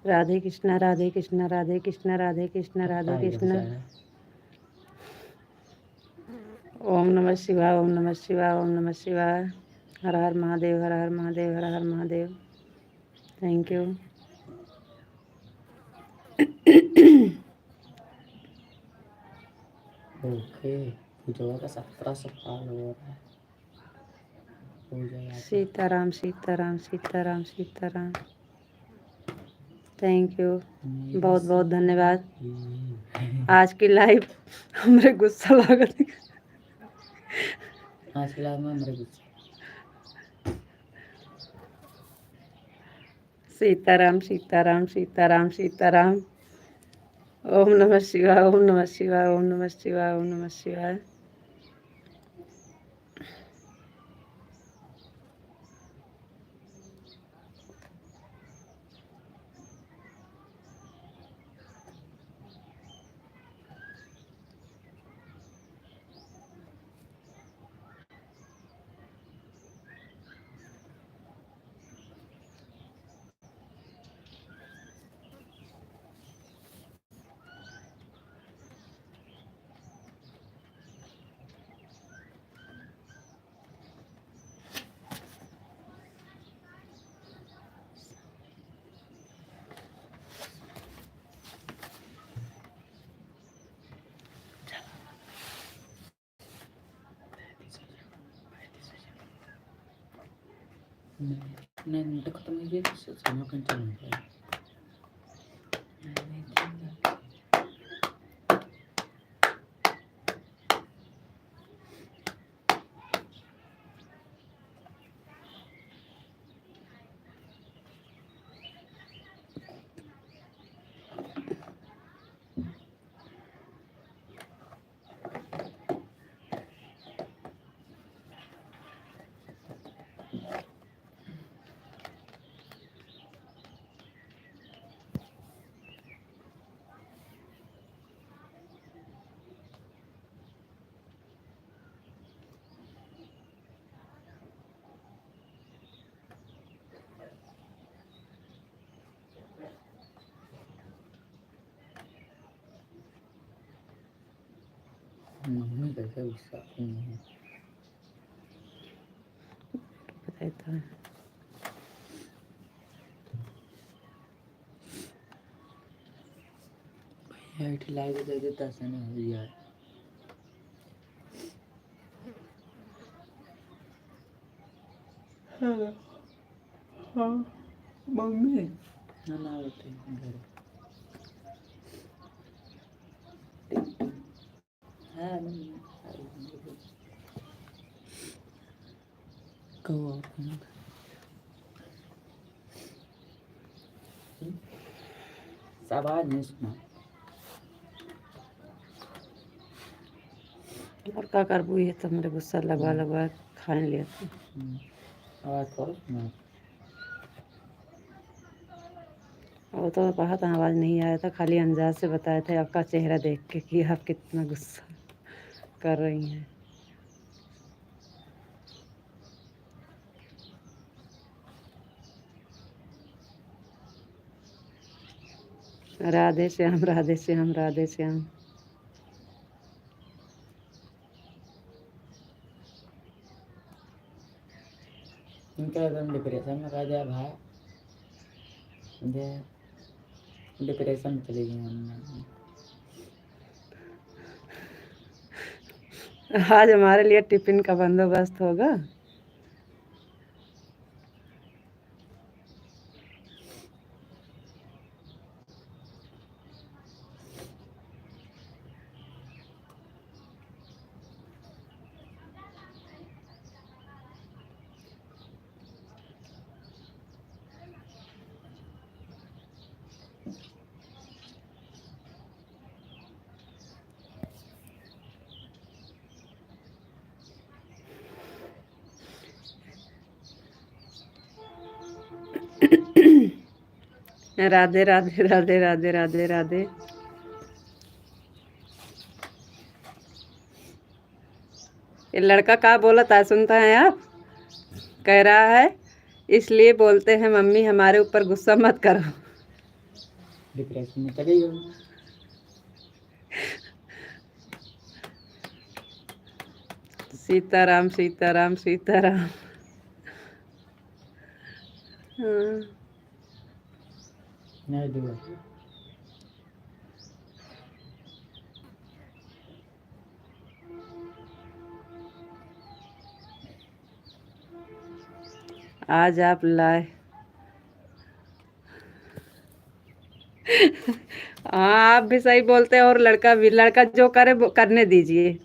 राधे कृष्णा, राधे कृष्णा, राधे कृष्णा, राधे कृष्णा। ओम नमः शिवाय, ओम नमः शिवाय, ओम नमः शिवाय। हर हर महादेव, हर हर महादेव, हर हर महादेव। Thank you। OK, पूजवा का सत्रह सौ follower है। पूजा यादव। सीताराम, सीताराम, सीताराम, सीताराम। Thank you, बहुत बहुत धन्यवाद। आज की live हमरे गुस्सा लागत। आज की live में हमरे गुस्सा। सीताराम, सीताराम, सीताराम, सीताराम। ओम नमः शिवाय, ओम नमः शिवाय, ओम नमः शिवाय, ओम नमः शिवाय। नहीं, नहीं, नहीं, तो खत्म हो गया, तो समय कंटिन्यू हो गया। मम्मी कैसे गुस्सा नहीं है। बताता है। भैया, एक ठे लाइव दे दे, दस जने हो जाए। हेलो। हाँ, मम्मी। ना, ना, होते हैं घर। हाँ, मम्मी। कहो आप। आवाज नहीं सुना। और का करबू, ये तो हमरे गुस्सा लगवा, हम्म। लगवा खाए लेते। हम्म। आवाज करो सुना। वो तो बहुत आवाज नहीं आया था, खाली अंदाज से बताए थे आपका चेहरा देख के कि आप कितना गुस्सा कर रही हैं। राधे श्याम, राधे श्याम, राधे श्याम। इनका एकदम डिप्रेशन में रह गया भाई, ये डिप्रेशन में चली गई हम। आज हमारे लिए टिफिन का बंदोबस्त होगा। राधे, राधे, राधे, राधे, राधे, राधे। ये लड़का का बोलत है, सुनता है आप? कह रहा है, "इसलिए बोलते हैं मम्मी, हमारे ऊपर गुस्सा मत करो।" डिप्रेशन में चले गए। सीताराम, सीताराम, सीताराम। हाँ। नहीं दूर। आज आप लाए। हाँ, आप भी सही बोलते हैं और लड़का भी, लड़का जो करे वो करने दीजिए।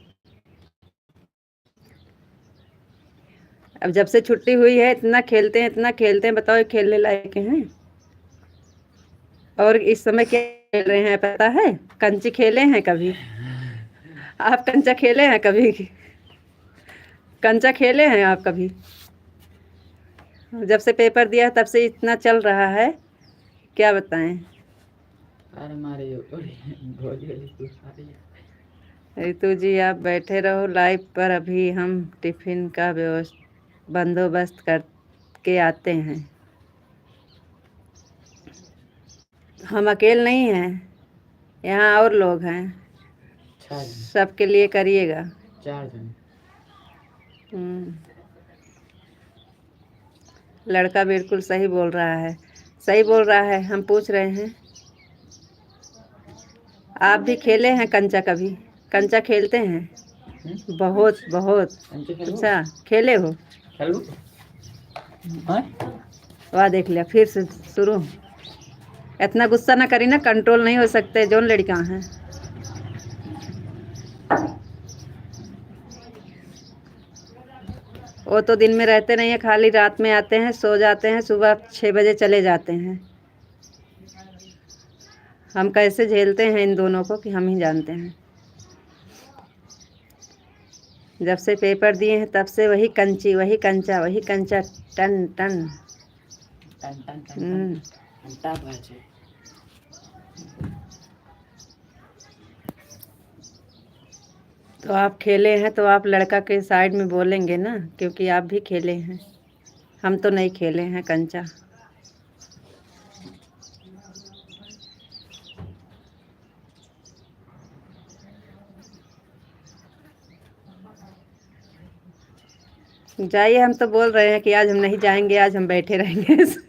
अब जब से छुट्टी हुई है, इतना खेलते हैं, इतना खेलते हैं, बताओ, ये खेलने लायक हैं? और इस समय क्या खेल रहे हैं, पता है? कंची खेले हैं कभी? आप कंचा खेले हैं कभी? कंचा खेले हैं आप कभी? जब से पेपर दिया है, तब से इतना चल रहा है, क्या बताएं? अरे मारे यो, अरे, भोली वाली कुछ आ रही है। रितु जी, आप बैठे रहो लाइव पर, अभी हम टिफिन का व्यवस्थ-, बंदोबस्त करके आते हैं। हम अकेले नहीं हैं, यहाँ और लोग हैं। चार जन। सबके लिए करिएगा। चार जन। हम्म। लड़का बिल्कुल सही बोल रहा है, सही बोल रहा है। हम पूछ रहे हैं, आप भी खेले हैं कंचा कभी? कंचा खेलते हैं? हम्म? बहुत, बहुत। कंचा खेलो? अच्छा, खेले हो? खेलो। हाँ? वाह, देख लिया, फिर से शुरू। इतना गुस्सा ना करी ना, कंट्रोल नहीं हो सकते, जौन लड़का हैं। वो तो दिन में रहते नहीं है, खाली रात में आते हैं, सो जाते हैं, सुबह छः बजे चले जाते हैं। हम कैसे झेलते हैं इन दोनों को कि हम ही जानते हैं। जब से पेपर दिए हैं तब से वही कंची, वही कंचा, वही कंचा, टन टन। टन टन टन टन। हम्म। घंटा बाजे। तो आप खेले हैं तो आप लड़का के साइड में बोलेंगे ना, क्योंकि आप भी खेले हैं। हम तो नहीं खेले हैं कंचा। जाइए, हम तो बोल रहे हैं कि आज हम नहीं जाएंगे, आज हम बैठे रहेंगे।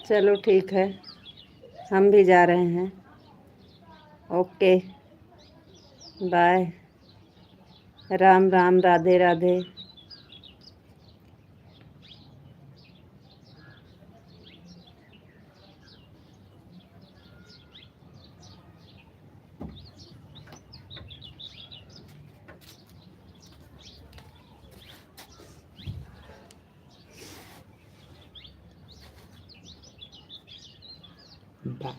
चलो ठीक है, हम भी जा रहे हैं। Okay, bye. राम राम, राधे राधे। Bye।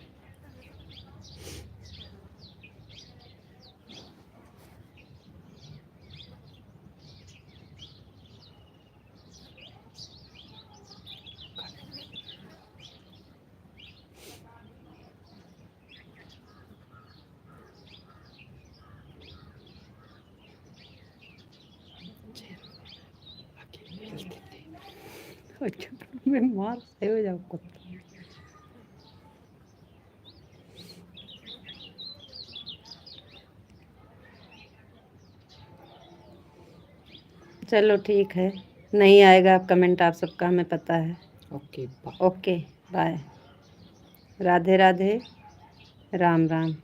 अच्छा, मैं मार से हो जाऊँ कुत्ता। चलो ठीक है, नहीं आएगा अब comment आप सबका, हमें पता है। OK, bye। OK, bye। Radhe राधे, राम राम।